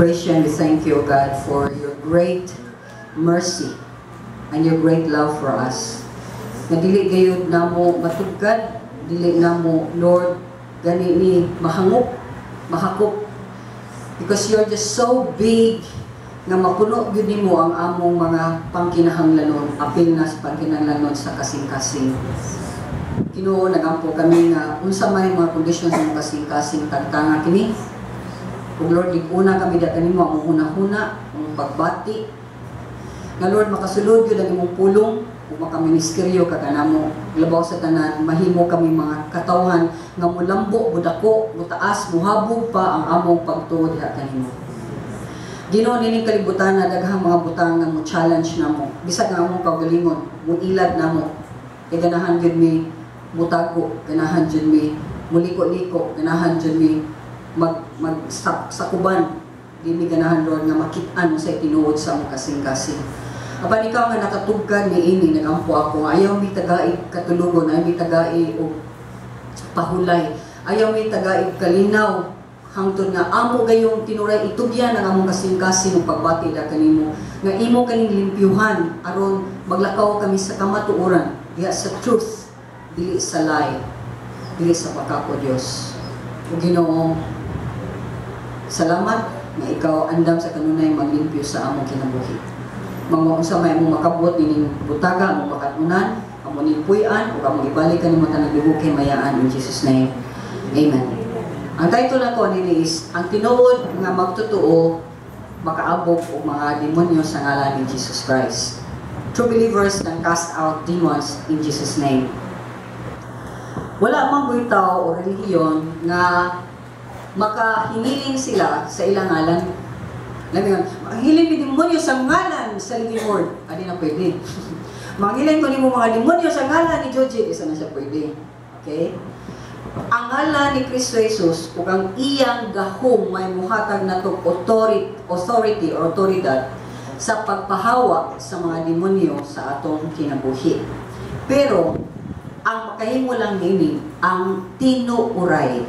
Christian, we thank you, God, for your great mercy and your great love for us. Nga dili gayud namo matugkad, dili namo, Lord, gani ni mahangop, mahakop. Because you're just so big nga mapuno gyud nimo ang among mga pangkinahanglanon, apil na sa pangkinahanglanon sa kasing-kasing. Ginoo, nagampo kami nga unsa may mga kondisyon sa mga kasing-kasing, tagtanga kini. Ug Lord, una kami da kanimo ang huna-huna, ang pagbati. Nga Lord, makasulod gyud ang imong pulong ug makaministeryo ka kanamo. Labaw sa tanan, mahimo kami mga katawhan nga mulambo, mudako, mutaas, muhabog pa ang among pagtuo diha kanimo. Ginoo, nining kalibutan na daghang mga butang nga mo challenge namo. Bisag nga among kaugalingon, muilad namo. Kay ganahan gyud mi mutago, ganahan gyud mi muliko-liko, ganahan gyud mi mag mag sakuban. Di mi ganahan, Lord, nga makit-an sa tinuod sa among kasing-kasing. Apan ikaw nga nakatugkad ni ini, nagampo ako, ayaw mi tagaig katulugon, ayaw mi tagaig og pahulay, ayaw mi tagaig kalinaw, hangtod nga amo gayong tinuray itugyan ang among kasing-kasing ug pagbati da kanimo nga imo kaning limpyuhan aron maglakaw kami sa kamatuoran diha sa truth, dili sa lie, dili sa pakako, Dios. Ug Ginoo, salamat nga ikaw andam sa kanunay maglimpyo sa among kinabuhi. Mga unsa may among makabot nining butaga, among pakatunan, among ning puy-an ug among ibalik kanimo tanang lubog kay mayaan. In Jesus' name. Amen. Ang title nako nini is "Ang Tinuod nga Magtotoo Makaabog og mga demonyo sa ngalan ni Jesus Christ." True believers can cast out demons in Jesus' name. Wala man goy tao o relihiyon nga makahingilin sila sa ilang ngalan. Alam mo, manghilin mi demonyo sa ngalan sa Living Word. Adi na pwede. Manghilin ko nimo mga demonyo sa ngalan ni Joji, isa na siya pwede. Okay? Ang ngalan ni Kristo Jesus ug ang iyang gahom may muhatag nato authority or otoridad sa pagpahawa sa mga demonyo sa atong kinabuhi. Pero ang makahimo lang nini ang tinuuray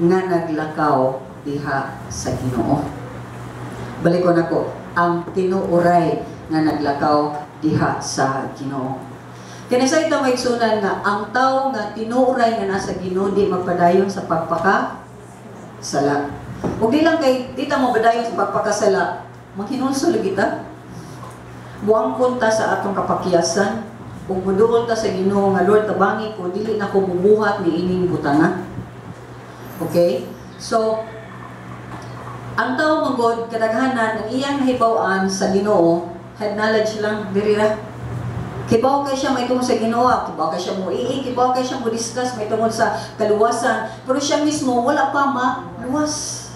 nga naglakaw diha sa Ginoo. Balikon ako, ang tinuuray nga naglakaw diha sa Ginoo. Kani sa ito may igsunan nga ang tao nga tinuuray nga nasa Ginoo di magpadayon sa pagpaka sala. Ug di lang kay di ta mapadayon sa pagpakasala, maghinulsol lagi ta. Muangkon ta sa atong kapakyasan ug muduol ta sa Ginoo nga, "Lord, tabangi ko, dili na ko mubuhat ni ining butanga." Okay? So, ang tao manggod kadaghanan ang iyang nahibaw-an sa Ginoo, head knowledge lang diri ra. Kibaw kay siya may tungod sa Ginoo, kibaw kay siya mo ii, kibaw kay siya mo discuss may tungod sa kaluwasan, pero siya mismo wala pa maluwas.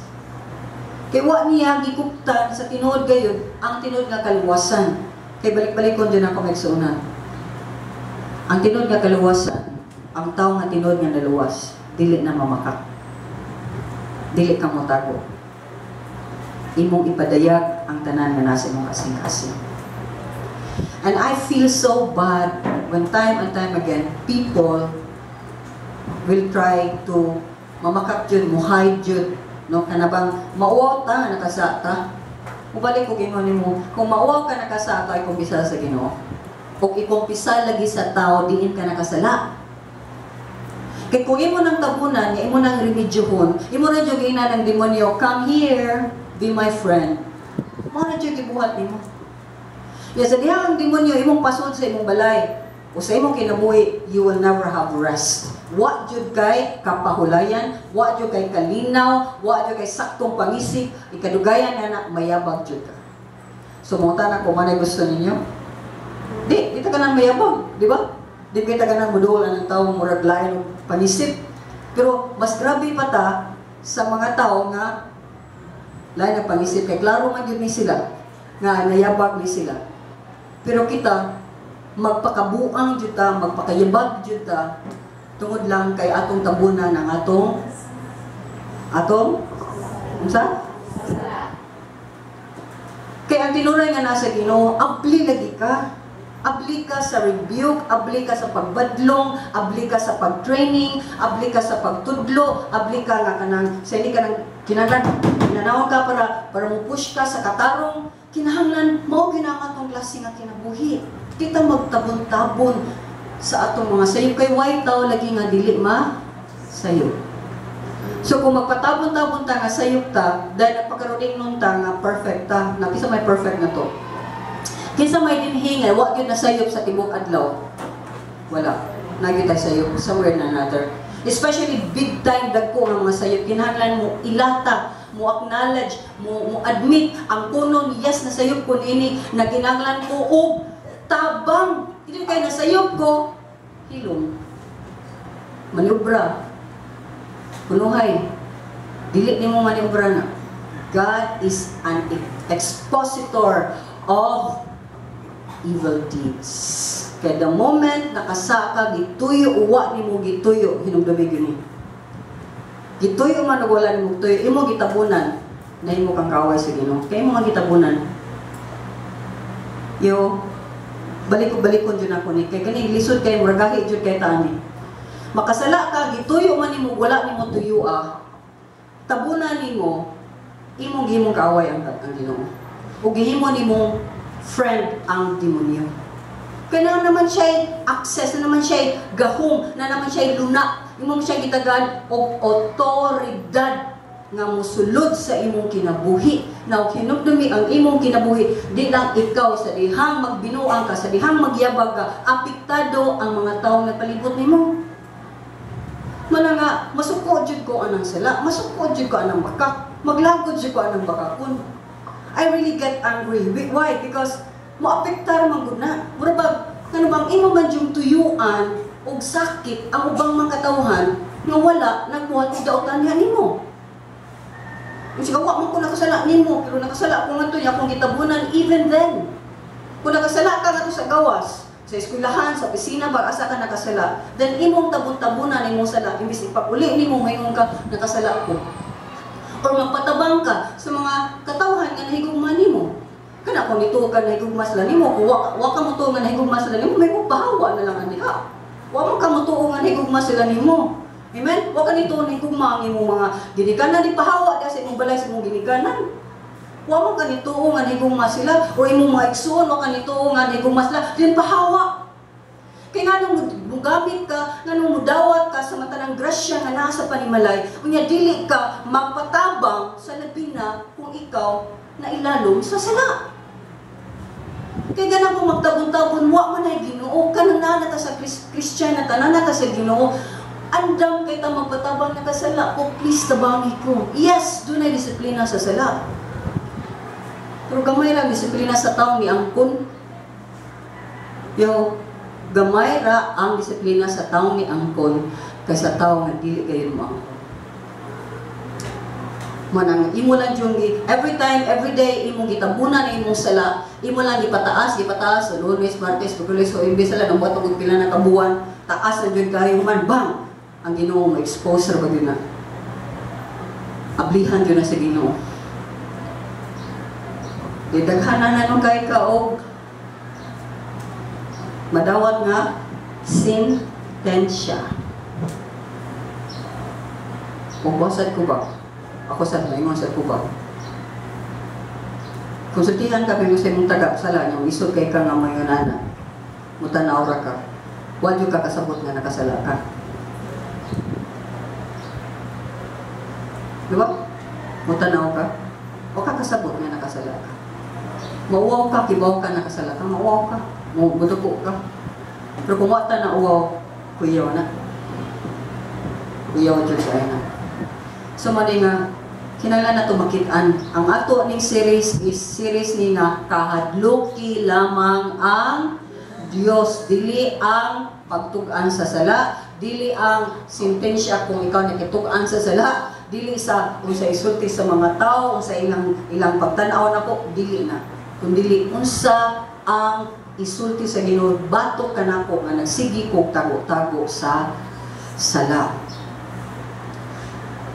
Kay wa niya gikuptan sa tinuod gayud ang tinuod nga kaluwasan. Kay balik-balikon din ako magsuunan. Ang tinuod nga kaluwasan, ang tao nga tinuod nga naluwas, dili na mamakak. Dili ka motago. Imong ipadayag ang tanan nga nasa imong kasing-kasing. And I feel so bad when time and time again, people will try to mamakak jud, mo hide jud, no? Kana bang mauwaw ta nga nakasa ta. Mubalik ko Ginoo nimo, kung mauwaw ka nakasa ka, ikumpisa sa Ginoo. O ikumpisa lagi sa tao diin ka nakasala. Kay kung imo nang tabunan, nga imo nang remedyohon, imo na jud giingnan ng demonyo, "Come here, be my friend." Mao na jud gibuhat nimo. Ya sa diha ang demonyo imong pasod sa imong balay o sa imong kinabuhi, you will never have rest. Wa jud kay kapahulayan, wa jud kay kalinaw, wa jud kay saktong pangisip, ikadugayan nga na mayabag jud ka. So mo na kung anay gusto ninyo. Di, di ta kanang mayabag, di ba? Di kita kanang muduol ang tao murag lain og pangisip. Pero mas grabe pa ta sa mga tao nga lain ang pangisip kay klaro man gyud ni sila nga nayabag ni sila. Pero kita magpakabuang jud ta, magpakayabag jud ta tungod lang kay atong tabunan ang atong unsa? Kay ang tinuray nga nasa Ginoo, abli lagi ka. Abli ka sa rebuke, abli ka sa pagbadlong, abli ka sa pag-training, abli ka sa pagtudlo, abli ka nga kanang sa hindi ka nang kinahanglan ginanawag ka para mupuy. Nag-push ka sa katarong, kinahanglan mao gyud ang atong klase nga kinabuhi. Kita magtabon-tabon sa atong mga sayop kay way tao lagi nga dili ma sayop. So kung magpatabon-tabon ta nga sayop ta, dahil nagpakaroon nun ta nga perfect ta, na kinsa may perfect na to? Kinsa may dinhi nga wa gyud nasayop sa tibok adlaw? Wala. Naa gyud tay sayop somewhere na another. Especially big time, dagko nga mga sayop, kinahanglan mo ilata, mo acknowledge, mo admit ang kunon, "Yes, nasayop ko niini, na kinahanglan ko og tabang." Dili kay nasayop ko, hilom. Maniobra. Kunuhay. Dili nimo maniobra na. God is an expositor of evil deeds. Kaya the moment nakasaka, gituyo, uwa nimo gituyo, hinumdumi gyud ni. Gituyo man ug wala nimo tuyo, imo gitabunan, na imo kang kaaway sa Ginoo. Kay imo nga gitabunan. Yo, balik-balikon jud ako ni kay kani lisod kay muragahi jud kay tani. Makasala ka, gituyo man nimo, wala nimo tuyo. Tabunan nimo, imong gihimong kaaway ang Ginoo. Ug gihimo nimo friend ang demonyo. Kaya na naman siya access, na naman siya gahom, na naman siya luna, imong siya gitagan og otoridad nga musulod sa imong kinabuhi. Now, hinumdumi ang imong kinabuhi, di lang ikaw sa dihang magbinuang ka, sa dihang magyabag ka, apektado ang mga taong nagpalibot nimo. Mana nga, masuko jud ko anang sala, masuko jud ko anang bakak, maglagod jud ko anang bakakon. I really get angry. Why? Because moapektar man gud na. Mura ba, ngano bang imo man yung tuyuan og sakit ang ubang mga katawhan nga wala nagbuhat og dautan diha nimo. Kung wa man ko nakasala nimo, pero nakasala ko ngadto niya akong gitabunan even then. Kung nakasala ka ngadto sa gawas, sa eskwelahan, sa opisina, ba asa ka nakasala, then imong tabon-tabunan imong sala, imbis ipapuli nimo, mayon ka, "Nakasala ko." Or magpatabang ka sa mga katawhan nga nahigugma nimo. Kana kung nito ka nahigugma sila nimo, kung wa ka mo nga nahigugma sila nimo, may pahawa na lang ani ka. Wa man ka mo nga nahigugma sila nimo. Amen? Wa ka nito nahigugma ang imong mga ginikanan, di pahawa di sa imong balay sa imong ginikanan. Wa man ka nito nga nahigugma sila o imong mga igsoon, wa ka nito nga nahigugma sila, din pahawa. Kay nganong mugamit ka, nganong mudawat ka sa mata ng grasya nga naa sa panimalay, unya dili ka magpatabang sa labi na kung ikaw na ilalom sa sala? Kay ganang kung magtabon-tabon, wa man ay Ginoo, kanang naa ta sa Christian na tanan na ta sa Ginoo, andam kay ta magpatabang, "Nakasala ko, please tabangi ko." Yes, dunay disiplina sa sala. Pero gamay ra disiplina sa taong ni angkon. Yo, gamay ra ang disiplina sa taong ni angkon kaysa tao nga dili kayo mo angkon. Manang imo lang yung every time, every day, imong gitabunan ang imong sala, imo lang gipataas, gipataas, sa Lunes, Martes, Miyerkules, so imbes sala nang buhat og pila na kabuwan, taas na jud kayo man bang ang Ginoo mo expose ra ba gyud na. Ablihan jud na sa Ginoo. Di daghanan na nung kay ka og madawat nga sentensya. Kung basad ko ba? Ako sad, maingon sad ko ba? Konsultihan ka pero sa imong taga sala niya, isod kay ka nga mayon ana. Mutanaw ra ka. Wa jud ka kasabot nga nakasala ka. Di ba? Mutanaw ka. O ka kasabot nga nakasala ka. Mauwaw ka, kibaw ka nakasala ka, mauwaw ka. Muduko ka. Pero kung wa ta na uwaw, kuyaw na. Kuyaw jud sa na. So mali nga, kinahanglan nato makit-an. Ang ato ning series is series ni nga kahadluki lamang ang Dios, dili ang pagtug-an sa sala, dili ang sentensya kung ikaw nakitug-an sa sala, dili sa unsa isulti sa mga tao, unsa ilang ilang pagtan-aw nako, dili na. Kundili unsa ang isulti sa Ginoo batok kanako nga nagsigi kog tago-tago sa sala.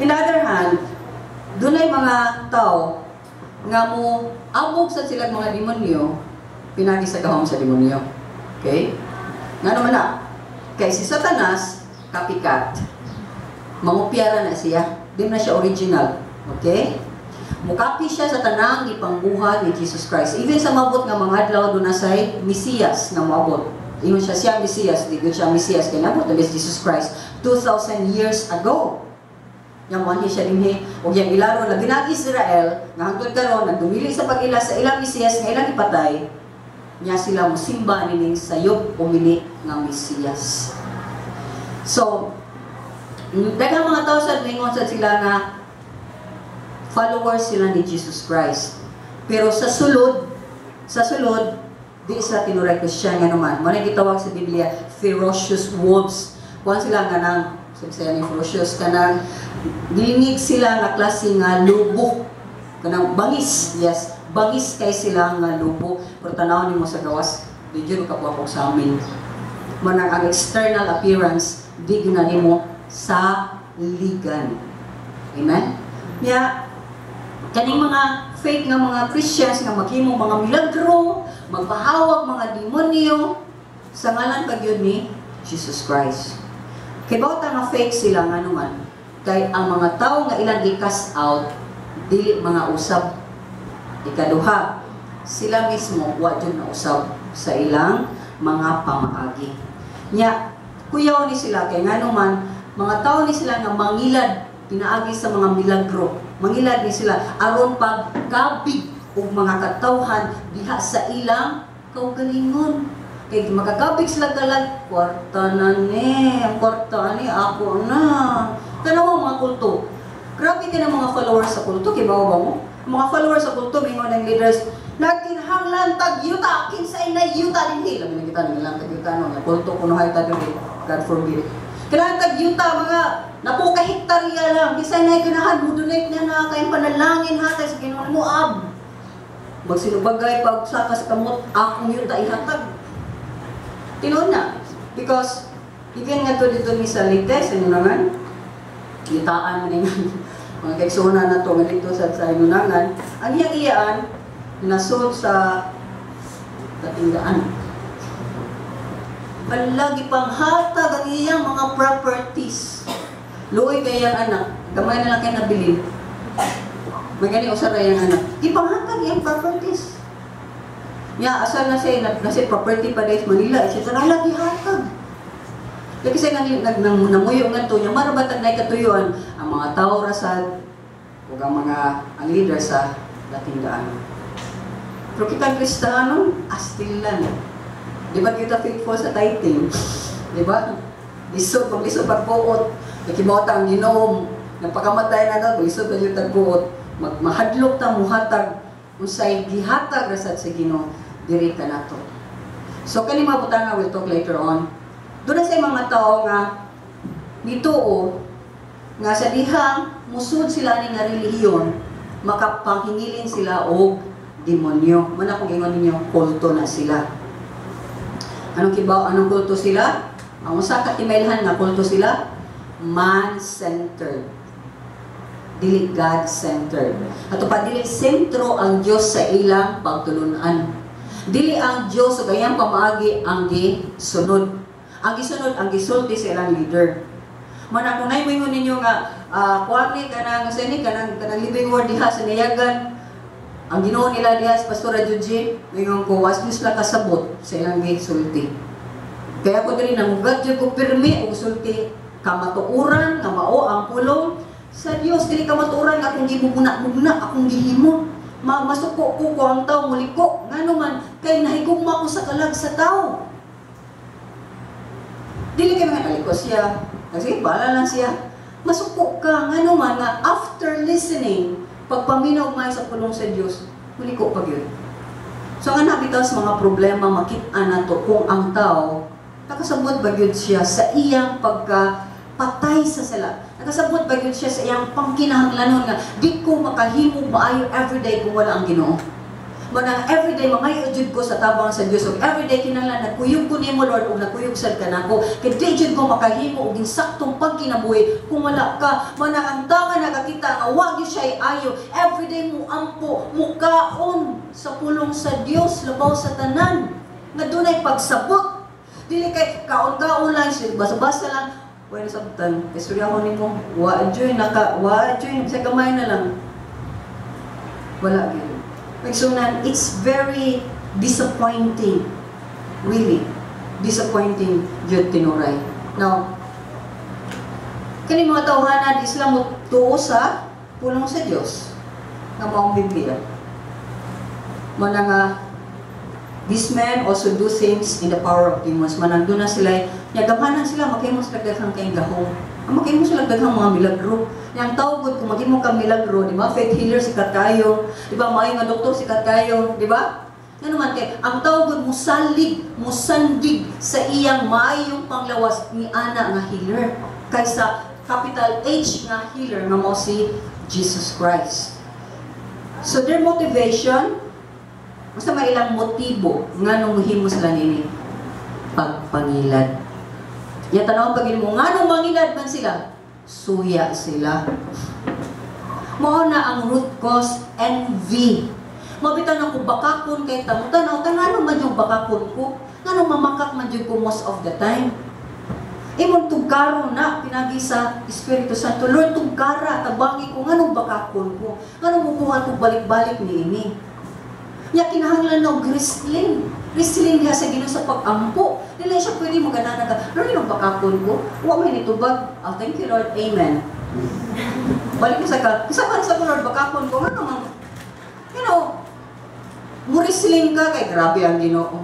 In the other hand, dunay mga tao nga mo abog sa silang mga demonyo pinagi sa gahom sa demonyo. Okay? Nga naman na, kay si Satanas, copycat. Mangupyara na siya. Di na siya original. Okay? Mukapi siya sa tanang gipangbuhat ni Jesus Christ. Even sa mabot nga mga adlaw, duna say Mesiyas nga moabot. Ingon siya, siya Mesiyas, di gyud siya Mesiyas kay nabot na Jesus Christ 2,000 years ago. Yang mo siya dinhi ug yang ilaro, labi na ang Israel nga hangtod karon nagdumili sa pag-ila sa ilang Mesiyas nga ilang ipatay nya. Sila mosimba nining sayop o mini nga Mesiyas. So, daghang mga tao sa ningon sa sila nga followers sila ni Jesus Christ. Pero sa sulod, di sila tinuray Christian nga naman. Mao na gitawag sa Biblia, ferocious wolves. Kuan sila nga nang, sa ni ferocious, kanang gilingig sila nga klase nga lubo. Kanang bangis, yes, bangis kay sila nga lubo. Pero tanaw nimo sa gawas, di jud kabuak sa amin. Manang ang external appearance, di gyud na nimo sa ligan. Amen? Ya, kaning mga fake nga mga Christians nga maghimo mga milagro, magpahawag mga demonyo sa ngalan pa gyud ni Jesus Christ. Kay bawat nga fake sila, nga naman kay ang mga tao nga ilang gi-cast out dili mga usab. Ikaduha, sila mismo wa jud na usab sa ilang mga pamaagi. Nya, kuyaw ni sila kay ngano man mga tao ni sila nga mangilad pinaagi sa mga milagro. Mangilad ni sila aron pagkabig og mga katawhan diha sa ilang kaugalingon. Kay makakabig sila kalag, "Kwarta na ni, ang kwarta ni, ako na." Tanaw mga kulto. Grabe ka ng mga followers sa kulto, kibaw ba mo? Ang mga followers sa kulto, mingon ng leaders, "Nagkinahanglan tag yuta, kinsay na yuta dinhi." Labi na kita, nagkinahanglan tag yuta, no? Nga kulto kuno hay ta diri, God forbid. "Kailangan tag yuta, mga napo ka hektarya lang. Kinsay na ganahan, mo donate na na, kayong panalangin hatay sa Ginoo mo ab. Magsinubagay pag saka sa kamot, akong yuta ihatag." Tinuod na. Because, even nga to dito ni sa Leyte, sa Inunangan, kitaan mo ning mga kaigsuonan na to nga dito sa Inunangan, ang iyang iyaan, nasod sa dating daan. Palagi pang hatag ang iyang mga properties. Luoy kay iyang anak, gamay na lang kay nabilin. May gani usa ra iyang anak. Ipanghatag iyang properties. Ya, asal na siya, na siya property pa sa Manila, etc. Lagi hatag. Kaya kasi nga nag, nag, namuyo nga to, niya marabatag na katuyuan, ang mga tao rasad, ug ang mga ang leader sa dating daan. Pero kita Kristiyano, astilan. Di ba kita faithful sa tithing? Di ba? Lisod, paglisod pagbuot, nakibota ang Ginoo, nagpakamatay na daw, lisod pa yung tagbuot, mahadlok ta muhatag, unsay gihatag rasad sa Ginoo, diri ka nato. So kani mga butanga we'll talk later on. Doon na sa mga tao nga nituo nga sa dihang musud sila ni nga relihiyon, makapanghingilin sila og demonyo. Man akong ingon ninyo, kulto na sila. Anong kibaw, anong kulto sila? Ang usa ka timailhan nga kulto sila, man-centered. Dili God-centered. Ato pa, dili sentro ang Dios sa ilang pagtulunan. Dili ang Dios ug iyang pamaagi ang gisunod. Ang gisunod ang gisulti sa ilang leader. Man ako nay moingon ninyo nga kuan ni kanang sa ni kanang kanang Living Word diha sa Nayagan, ang Ginoo nila diha sa Pastora Juji, moingon ko was sila kasabot sa ilang gisulti. Kaya ako diri nangugat jud ko pirmi og sulti kamatuoran nga mao ang pulong sa Dios, dili kamatuoran nga akong gimugna-mugna, akong gihimo. Masuko ko ko ang tao muliko, ngano man kay nahigugma ko sa kalag sa tao. Dili kay mga naliko siya. Kasi bahala lang siya. Masuko ka, ngano man nga after listening, pagpaminaw man sa pulong sa Dios, muliko pa gyud. So nga bitaw sa mga problema makit-an nato kung ang tao nakasabot ba gyud siya sa iyang pagka patay sa sala. Nakasabot ba gyud siya sa iyang pangkinahanglanon nga di ko makahimo maayo everyday kung wala ang Ginoo. Manang everyday mangayo jud ko sa tabang sa Dios ug everyday kinahanglan nagkuyog ko nimo, Lord, ug nagkuyog sad ka nako. Kay di jud ko makahimo og insaktong pagkinabuhi kung wala ka. Manang ang tao nga nakakita nga wa gyud siya ayo, everyday mo ampo, mukaon sa pulong sa Dios labaw sa tanan. Nga dunay pagsabot. Dili kay kaon-kaon lang, basa-basa lang. Wala sabtan. Istorya ko nimo, wa joy naka, wa joy sa kamay na lang. Wala gyud. Igsuonan, it's very disappointing. Really. Disappointing gyud tinuray. Now, kani mga tawhana, di sila mo tuo sa pulong sa Dios nga maong Biblia. Mao na nga these men also do things in the power of demons. Manang doon na sila, nya gamhanan sila, maghimo sila daghang kay gahom. Ang maghimo sila daghang mga milagro. Yang tao gud, kung maghimo kang milagro, di ba? Faith healer sikat kayo, di ba? Maayo nga doktor sikat kayo, di ba? Nga naman kay ang tao gud musalig, musandig sa iyang maayong panglawas ni ana nga healer kaysa capital H nga healer nga mao si Jesus Christ. So their motivation, basta may ilang motibo nganong muhimo sila nini? Pagpangilad. Ya, tanaw pag mo, nganong mangilad man sila? Suya sila. Mao na ang root cause, envy. Mabitaw na kung bakakon kay tamo, tanaw ta ngano man yung bakakon ko? Nganong mamakak man jud ko most of the time? Imong tugkaron na pinagi sa Espiritu Santo. Lord, tugkara, tabangi ko nganong bakakon ko? Nganong mukuha ko balik-balik ni ini? Nya kinahanglan og wrestling. Wrestling diha sa Ginoo sa pag-ampo. Dili siya pwede mo ganahan ka. "Lord, yung bakakon ko. Wa may nitubag. Oh, thank you, Lord. Amen." Balik mo sa ka. Isa pa sa ko, "Lord, bakakon ko." Nga naman. Mo-wrestling ka kay grabe ang Ginoo.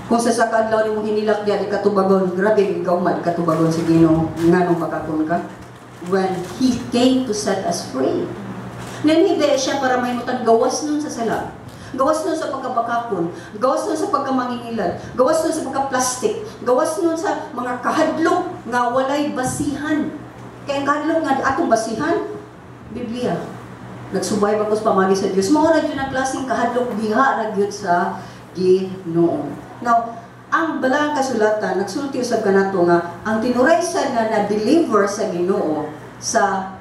Kung sa kadlaw nimo hinilak diya ikatubagon, grabe ikaw man ikatubagon sa Ginoo nganong bakakon ka. When He came to set us free. Then hindi siya para mahimutan gawas nun sa sala. Gawas nun sa pagkabakakon, gawas nun sa pagkamangingilad, gawas nun sa pagka-plastic, gawas nun sa mga kahadlok nga walay basihan. Kaya ang kahadlok nga atong basihan, Biblia. Nagsubay ba ko sa pamagi sa Dios? Mao ra gyud ang klaseng kahadlok diha ra gyud sa Ginoo. Now, ang balang kasulatan nagsulti usab kanato nga ang tinuray sa nga na-deliver sa Ginoo sa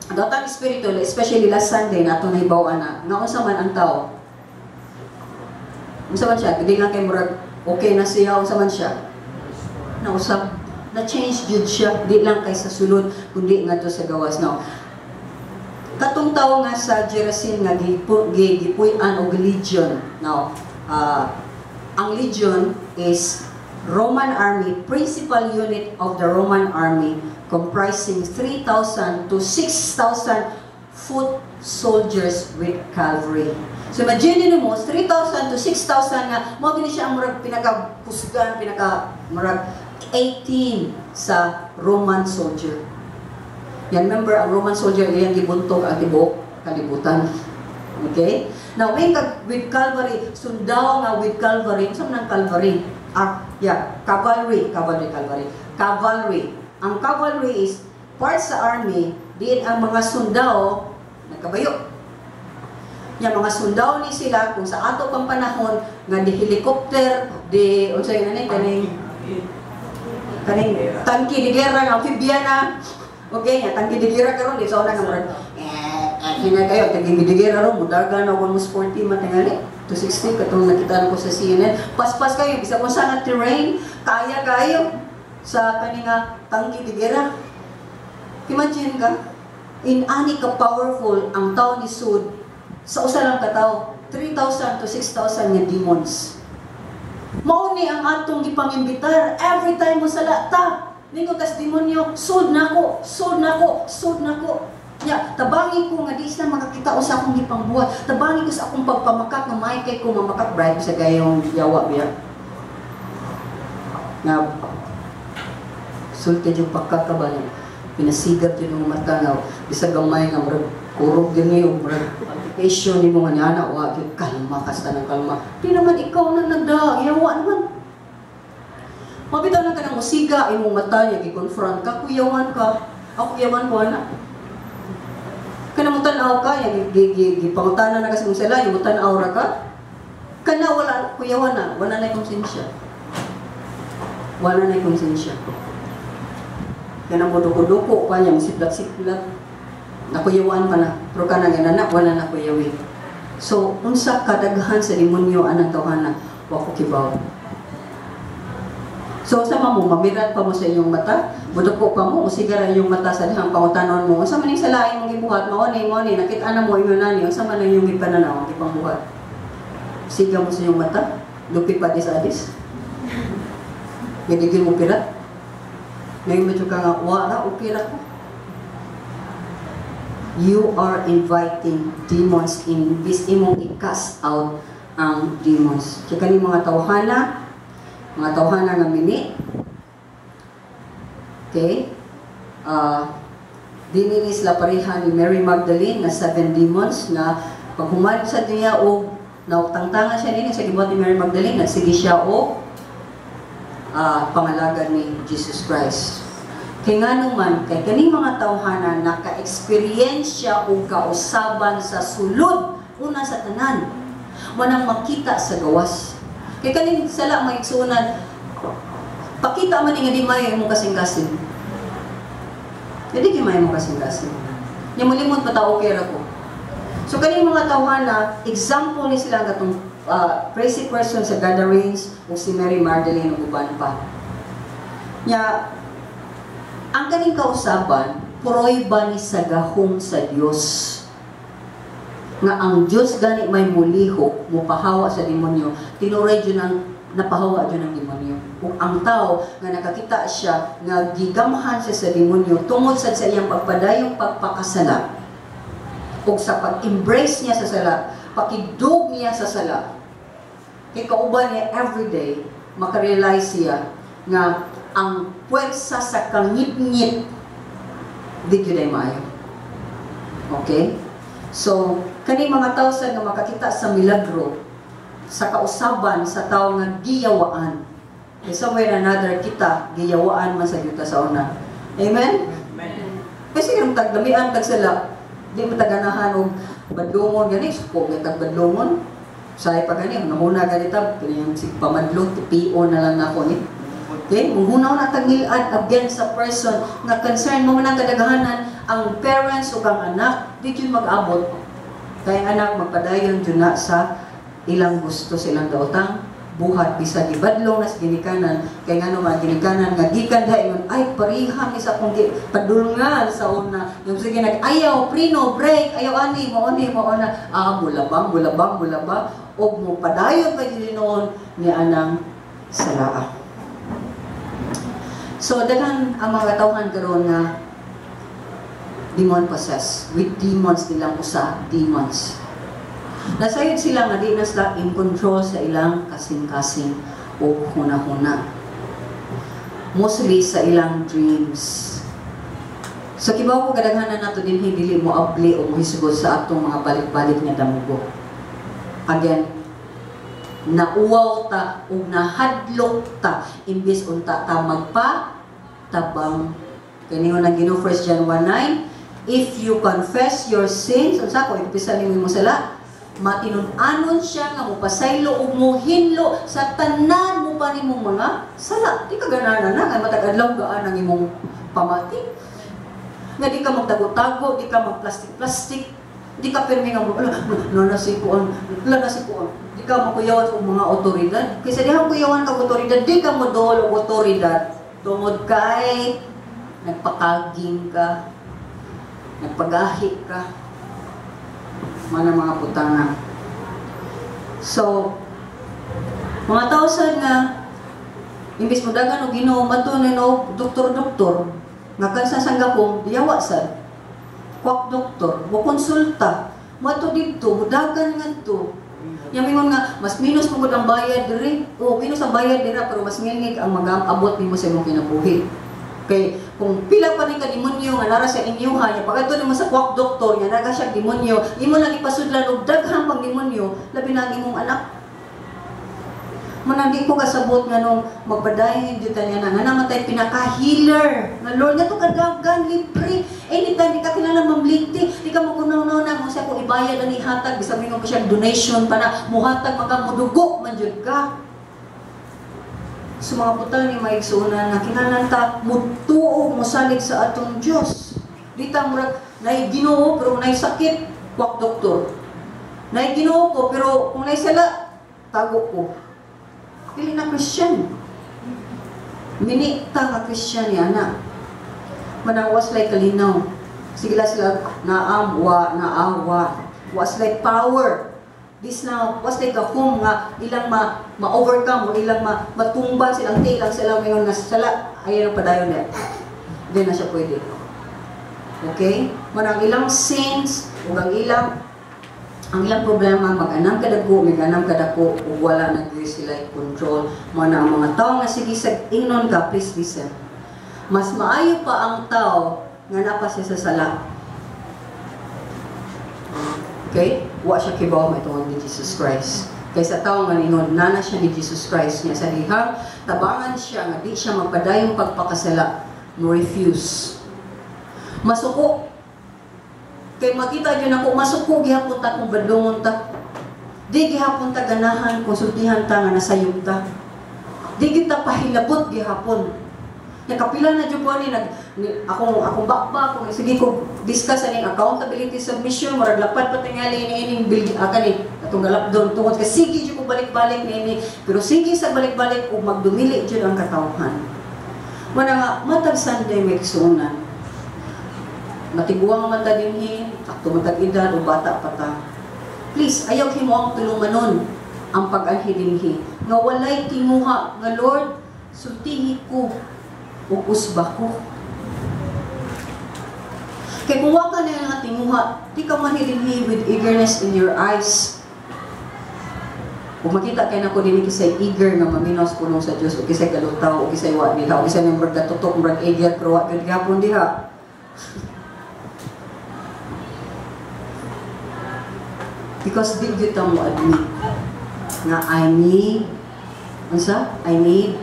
datang espiritu, especially last Sunday na atong nahibaw-an na nga unsa man ang tao. Unsa man siya, di lang kay murag okay na siya, unsa man siya. Nausab, na-change jud siya, di lang kay sa sulod, kundi ngadto sa gawas. Now, katong tao nga sa Gerasin nga gipuy-an og legion. Now, ang legion is Roman army, principal unit of the Roman army comprising 3,000 to 6,000 foot soldiers with cavalry. So imagine mo, 3,000 to 6,000 nga, mao gini siya ang murag pinaka-kusgan, pinaka murag 18 sa Roman soldier. Yan, remember, ang Roman soldier, iyang gibuntog ang tibuok kalibutan. Okay? Now, when with cavalry, sundao nga with cavalry, unsa man ang cavalry? Ah, yeah, cavalry, cavalry, cavalry. Cavalry. Ang cavalry is part sa army, diin ang mga sundao nagkabayo. Yang mga sundao ni sila kung sa ato pang panahon nga di helicopter, di unsa yun ani kaning kaning tangki de gera nga amphibiana. Okay, nga tangki de gera karon di sa una nga murag eh hina kayo tangki de gera ron mudagan na almost 40 man tingali. 260 katong nakita ko sa CNN. Paspas kayo bisa kung sa nga terrain kaya kayo sa kani nga tangki de gera. Imagine ka, in ani ka powerful ang tao ni Sud sa usa lang ka tawo, 3,000 to 6,000 nga demons. Mao ni ang atong gipangimbitar every time mo sala ta. Ningon tas demonyo, "Sud nako, sud nako, sud nako." Nya, tabangi ko nga di sila makakita sa akong gipangbuhat. Tabangi ko sa akong pagpamakak nga may kay ko mamakak bribe sa gayong yawa biya. Nga sulti yung pagkakabal, pinasigap yun ng mata nga bisag gamay nga murag kurog yun yung murag palpitation nimo nga niana wa gyud, kalma ka sa tanang kalma. Di naman ikaw na nagda yawa naman. Mabitaw lang ka ng musiga imong mata niya gi-confront ka, kuyawan ka. Ako kuyawan ko ana. Kana mo tan-aw ka, yang gipangutana na kasi mong sala, yung mo tan-aw ra ka. Kana wala kuyawan na, wala na konsensya. Wala na konsensya. Kana mo duko-duko pa niya, musiplat-siplat. Nakuyawan pa na. Pero kana nga na, wala na kuyawi. So, unsa kadaghan sa demonyo anang tawhana, wa ko kibaw. So sama mo, mamirat pa mo sa inyong mata, muduko pa mo, musigara inyong mata sa dihang pangutanon mo, unsa man ning sala imong gibuhat, mao ni, nakita na mo ingon nani, unsa man ang inyong gipananaw, gipangbuhat. Siga mo sa inyong mata, lupi pa di sa adis. Nga mo pirat. Ngayon mo ka nga, wala, okay ra ko. You are inviting demons in this imong i-cast out ang demons. Kaya kani mga tawhana nga mini. Okay? Dinini sila pareha ni Mary Magdalene na seven demons na paghuman sa niya o nautangtangan siya nini sa gibuhat ni Mary Magdalene, nagsige siya o pangalagan ni Jesus Christ. Kay ngano man, kay kaning mga tawhana naka-experience og kausaban sa sulod una sa tanan. Manang makita sa gawas. Kay kaning sala, mga igsuonan, pakita man ni nga di mayo imong kasing-kasing. Hindi kay mayo imong kasing-kasing. Nya molimot pa ta, okay ra ko. So kaning mga tawhana, example ni sila katong crazy person sa gatherings o si Mary Magdalene ug uban pa. Nya ang kaning kausaban, prueba ni sa gahom sa Dios. Nga ang Dios gani may mulihok, mupahawa sa demonyo, tinuray jud ang napahawa jud ang demonyo. Ug ang tao nga nakakita siya nga gigamhan siya sa demonyo tungod sad sa iyang pagpadayong pagpakasala ug sa pag-embrace niya sa sala, pakidug niya sa sala. Kay kauban niya everyday, makarealize siya nga ang puwersa sa kangitngit di gyud ay maayo. Okay? So, kani mga tao sa nga makakita sa milagro, sa kausaban sa tao nga giyawaan. Kay somewhere or another kita, giyawaan man sa yuta sa una. Amen? Amen. Kasi kung tagdamian tag sala, di mo taganahan og badlongon gani, suko gyud tag badlongon. Say pa gani, nahuna ganita, kaniyang sig pamadlong, PO na lang nako ni. Okay? Muhunaw na tagilad against a person nga concern mo man ang kadaghanan, ang parents ug ang anak, di jud mag-abot. Kay ang anak magpadayon jud na sa ilang gusto, sa ilang daotang buhat bisag gibadlong na sa ginikanan, kay ngano man ginikanan nga gikan diha ingon ay pareha ni sa akong padulngan sa una, yung sige nag ayaw preno brake, ayaw ani mo ni mo na mulabang mulabang mulaba og mo padayon pa gyud noon ni anang salaa. So daghan ang mga katawhan karon nga demon possessed, with demons, nilang usa demons. Nasayod sila nga di na sila in control sa ilang kasing-kasing o huna-huna. Mostly sa ilang dreams. So kibaw ko kadaghanan nato dinhi dili mo abli o mohisgot sa atong mga balik-balik nga damugo. Again, nauwaw ta ug nahadlok ta imbis unta ta magpa tabang. Kani nga Ginoo, 1 John 1:9, "If you confess your sins," unsa ko ipisa nimo imong sala, matinun-anon siya nga mopasaylo ug mohinlo sa tanan mo pa nimong mga sala. Di ka ganahan na nga matag adlaw gaan ang imong pamati. Nga di ka magtago-tago, di ka magplastic-plastic, di ka pirmi nga ala na si kuan, ala na si kuan. Di ka makuyawan sa mga otoridad. Kaysa dihang kuyawan ka otoridad, di ka mo dol og otoridad tungod kay nagpakaging ka, nagpagahi ka, mana mga putana. So, mga tao sad nga imbis mo dagan og Ginoo, mato no doktor-doktor nga kansa sang gapong diyawa sad. Quack doktor, mo konsulta, mato didto, mudagan ngadto. Nya mingon nga mas minus mo gud ang bayad diri. O minus ang bayad dira pero mas ngilngig ang mag-abot nimo sa imong kinabuhi. Kay kung pila pa rin ka demonyo nga nara sa inyo ha, nya pag-adto nimo sa quack doktor, nya naga siya demonyo, imo lang ipasudlan og daghan pang demonyo, labi na ang imong anak. Manang di ko kasabot nga nung magpadayon jud ta niya na nga naman tayo pinaka-healer. Nga Lord, nga to kadagan, libre. Anytime, di ka kinahanglan mamlinti, di ka makunaw na kung siya kung ibayad ang ihatag, bisag mingon pa siya donation pa na, muhatag maka mudugo man jud ka. So mga putang ni maigsuonan nga kinahanglan ta mutuo, mosalig sa atong Dios. Di ta murag nay Ginoo pero nay sakit, quack doktor. Nay Ginoo ko pero kung nay sala, tago ko. Dili na Christian. Mini ta nga Christian ni ana. Manang was like kalinaw. Sige lang sila naam wa naawa. Was like power. This now was like a home nga ilang ma ma-overcome o ilang ma matumban silang tilang sila ngayon nga sala ayan ang padayon niya. Hindi na siya pwede. Okay? Manang ilang sins ug ang ilang problema mag-anam kadako, mag-anam kadako ug wala na gyud sila control. Mo na ang mga tao nga sige sa ingnon ka, please listen. Mas maayo pa ang tao nga napa siya sa sala. Okay? Wa siya kibaw maitungod ni Jesus Christ. Kaysa tao nga ningon, nana siya ni Jesus Christ niya sa dihang tabangan siya nga di siya magpadayong pagpakasala, mo refuse. Masuko. Kay makita gyud nako masuko gihapon ta kung badlongon ta. Di gihapon ta ganahan konsultihan ta nga nasayop ta. Di kita pahilabot gihapon. Nakapila na jud ko ani nag ni, akong akong bakba kung sige ko discuss aning accountability submission, murag lapad pa tingali ni ining bill kani atong galapdon tungod kay sige jud ko balik-balik niini, pero sige sa balik-balik ug magdumili jud ang katawhan. Mana nga matag Sunday may kisuunan. Matiguang man ta dinhi, sakto man tag edad o bata pa ta. Please, ayaw himo ang tulumanon ang pag-anhi dinhi. Nga walay tinguha nga Lord, sultihi ko ug usba ko. Kay kung wa ka na nga tinguha, di ka man dinhi with eagerness in your eyes. Kung makita kay nako dinhi kisay eager nga maminaw sa pulong sa Dios o kisay kalutaw o kisay wa diha o kisay nang murag gatutok murag eager pero wa gyud gihapon diha. Because di gyud ta mo admit nga I need unsa? I need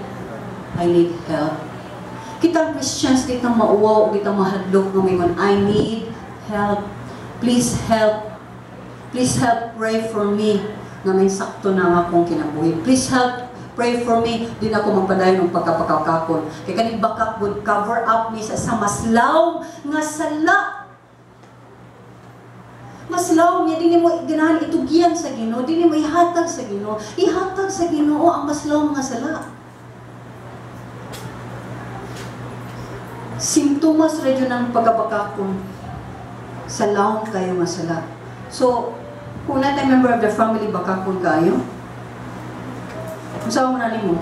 help. Kitang Christians di ta mauwaw, di ta mahadlok nga mingon, I need help. Please help. Please help, pray for me nga may sakto na nga akong kinabuhi. Please help, pray for me. Di na ako magpadayon ng pagkapakakakon. Kay kaning bakak would cover up me sa maslaw nga sala. Maslaw niya, di nimo ganahan itugyan sa Ginoo, di nimo ihatag sa Ginoo. Ihatag sa Ginoo ang maslaw nga sala. Simptomas ra jud ang pagkabakakon sa lawom kayo nga sala. So, kung not a member of the family, bakakon kayo, unsa mo na nimo?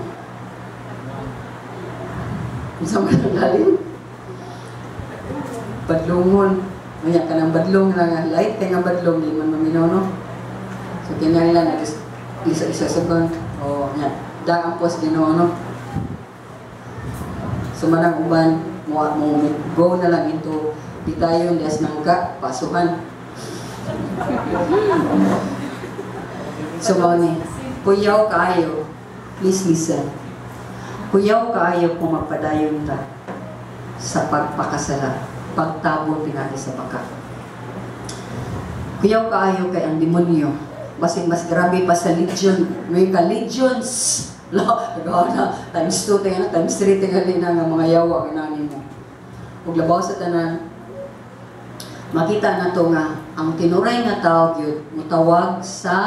Unsa mo na lalim? Badlongon. Maya ka ng badlong na light kay nga badlong di man maminaw, no? So kinahanglan na isa-isa sa gun. O nya, daang pos Ginoo, no? So manang uban mo mo go na lang into di tayo des nangka pasuhan. So mao ni, kuyaw kaayo, please listen. Kuyaw kaayo kung magpadayon ta sa pagpakasala, pagtabon pinagi sa baka. Kuyaw kaayo kay ang demonyo, basin mas grabe pa sa legion, may ka legions. Na, times 2 tingali, times 3 tingali na nga mga yawa nga mo. Ug labaw sa tanan, makita na to nga ang tinuray nga tao gyud mutawag sa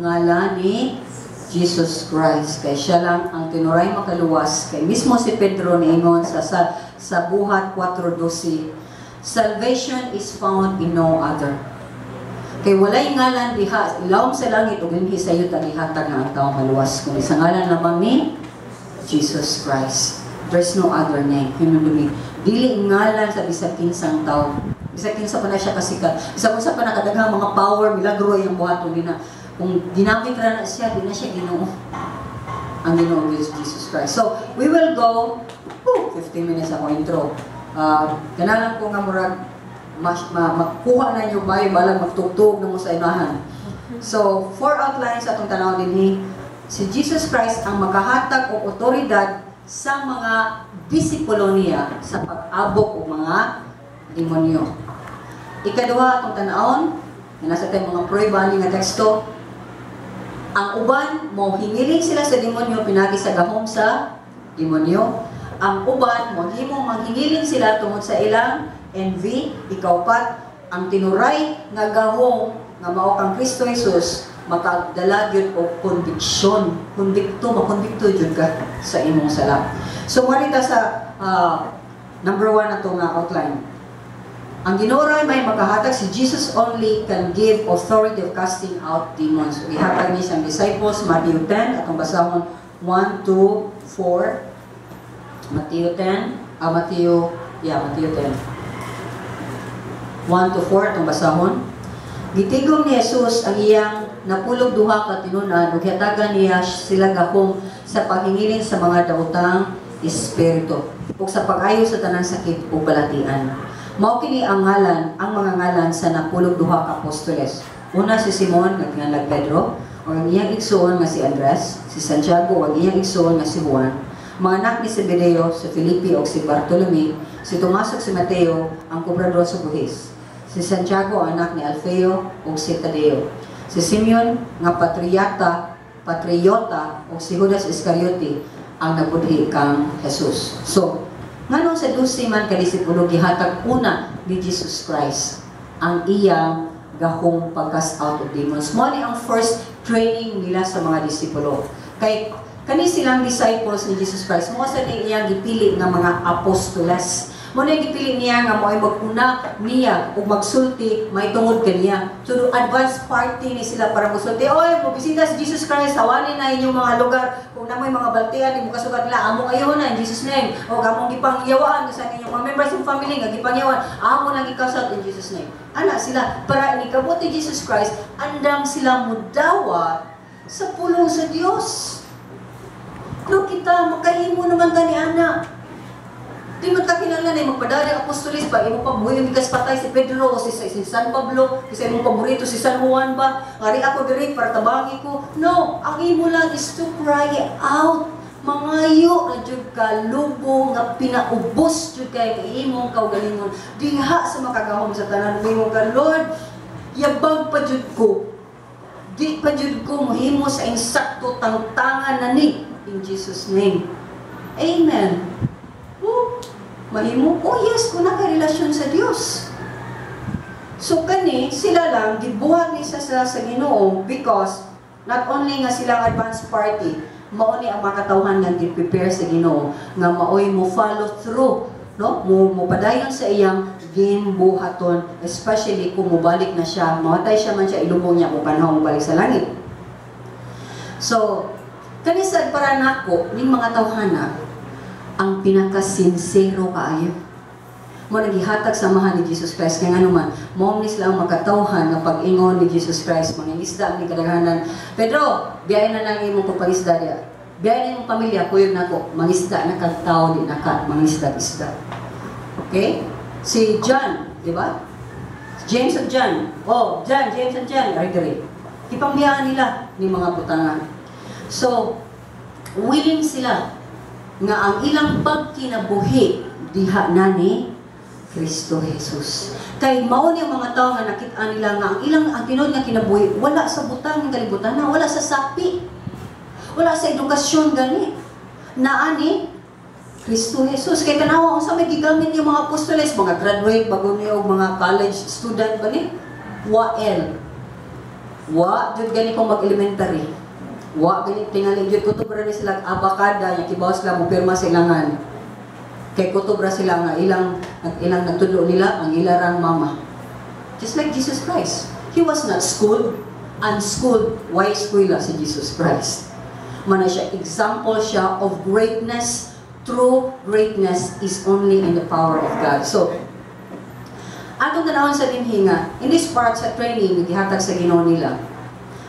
ngalan ni Jesus Christ. Kay siya lang ang tinuray makaluwas. Kay mismo si Pedro niingon sa Buhat 4:12, salvation is found in no other. Kay walay ngalan diha ilawom sa langit ug dinhi sa yuta gihatag nga ang tao maluwas kundi sa ngalan lamang ni Jesus Christ. There's no other name. Hinumdumi, dili ngalan sa bisag kinsang tao. Bisag kinsa pa na siya kasikat. Bisag unsa pa na kadaghang mga power, milagro iyang buhaton din na. Kung ginamit ra na siya, di na siya Ginoo. Ang Ginoo is Jesus Christ. So, we will go 15 minutes ako intro. Ganahan ko nga murag makuha na nyo ba, balang magtugtog na mo sa inahan. So, four outlines atong tanaw dinhi. Si Jesus Christ ang makahatag og otoridad sa mga disipulo niya sa pag-abok og mga demonyo. Ikaduha atong tanawon, na nasa tayong mga pruweba ani nga teksto, ang uban mo hingiling sila sa demonyo pinagi sa gahom sa demonyo. Ang uban mo himo manghingiling sila tungod sa ilang envy. Ikaupat, ang tinuray nga gahom nga mao kang Kristo Jesus makadala gyud og conviction. Convicto, makonbikto jud ka sa imong sala. So, mao sa number one na to nga outline. Ang Ginoo may makahatag, si Jesus only can give authority of casting out demons. Ihatag niya siyang disciples, Matthew 10, atong basahon 1, 2, 4. Matthew 10, Matthew, yeah, Matthew 10. 1 to 4, atong basahon. Gitigom ni Jesus ang iyang napulog duha ka tinun-an ug hatagan niya sila gahom sa paghingilin sa mga daotang espiritu ug sa pag-ayo sa tanang sakit ug balatian. Mao kini ang mga ngalan sa napulog duha ka apostoles. Una si Simon nga ginganlag Pedro, ug ang iyang igsuon nga si Andres, si Santiago ug ang iyang igsuon nga si Juan, mga anak ni Zebedeo, si Felipe ug si Bartolome, si Tomas ug si Mateo, ang kobrador sa buhis. Si Santiago, ang anak ni Alfeo, ug si Tadeo. Si Simeon nga patriota ug si Judas Iscariote ang nabudhi kang Jesus. So, nganong sa 12 man ka disipulo gihatag una ni Jesus Christ ang iyang gahong pag-cast out of demons? Mao ni ang first training nila sa mga disipulo. Kay kani silang disciples ni Jesus Christ, mao sa ni iyang gipili nga mga apostoles. Mao na gipili niya nga mo'y maguna niya ug magsulti may tungod kaniya. So advance party ni sila para mosulti, "Oy, mobisita si Jesus Christ, hawani na inyong mga lugar. Kung naa moy mga baltian, di mo kasugat nila, among ayo na in Jesus' name. O among gipangyawaan sa inyong mga members ng family nga gipangyawaan, amo nang i-cast out in Jesus' name." Ana sila para inikabot ni Jesus Christ, andam sila mudawat sa pulong sa Dios. Pero kita, makahimo naman ta ni ana. Di man ta kinahanglan ay magpadala apostolis pa, imo pa buhi bikas patay si Pedro o si San Pablo, kasi imong paborito si San Juan ba? Ngari ako diri para tabangi ko. No, ang imo lang is to cry out. Mangayo na jud ka lubo nga pinaubos jud kay kay imong kaugalingon diha sa makagahom sa tanan. Mo ka, "Lord, yabag pa jud ko. Di pa jud ko mohimo sa insakto, tangtangan na ni in Jesus' name." Amen. Oh, mahimo? Oh yes, kung nakarelasyon sa Dios. So kani, sila lang, gibuhat ni sa Ginoo because not only nga silang advance party, mao ni ang makatawhan nga gi-prepare sa Ginoo nga maoy mo follow through, no, mo padayon sa iyang ginbuhaton, especially kung mobalik na siya, mamatay siya man siya, ilubong niya kung panahon mobalik sa langit. So kani sad para nako ning mga tawhana ang pinakasinsero kaayo mo nagihatag sa amahan ni Jesus Christ, kay ngano man mao ni sila ang makatawhan nga pag-ingon ni Jesus Christ, mga isda ni kadaghanan, "Pedro, biyahe na lang imong pagpangisda diya. Biyahe na imong pamilya, kuyog nako, mangisda na kag tao, di na ka mangisda isda." Okay? Si John, di ba? James and John. Oh, John, James and John, ari diri. Gipangbiyahan nila ni mga butangan. So, willing sila nga ang ilang pagkinabuhi diha na ni Kristo Jesus. Kay mao ni ang mga tao nga nakit-an nila nga ang ilang ang tinuod nga kinabuhi wala sa butang ng kalibutan na, wala sa sapi. Wala sa edukasyon gani. Naa ni Kristo Jesus. Kay tanawa unsa may gigamit yung mga apostoles, mga graduate bago ni og mga college student ba ni? Wael. Wa jud gani kung mag-elementary. Wa gani tingali jud, kutob ra ni sila abakada nya kibaw sila mo pirma sa ilangan. Kay kutob ra sila nga ilang ang ilang nagtudlo nila ang ilarang mama. Just like Jesus Christ. He was not schooled, unschooled, way eskwela si Jesus Christ. Mana siya, example siya of greatness. True greatness is only in the power of God. So, atong tanawon sa dinhi nga, in this part sa training, gihatag sa Ginoo nila,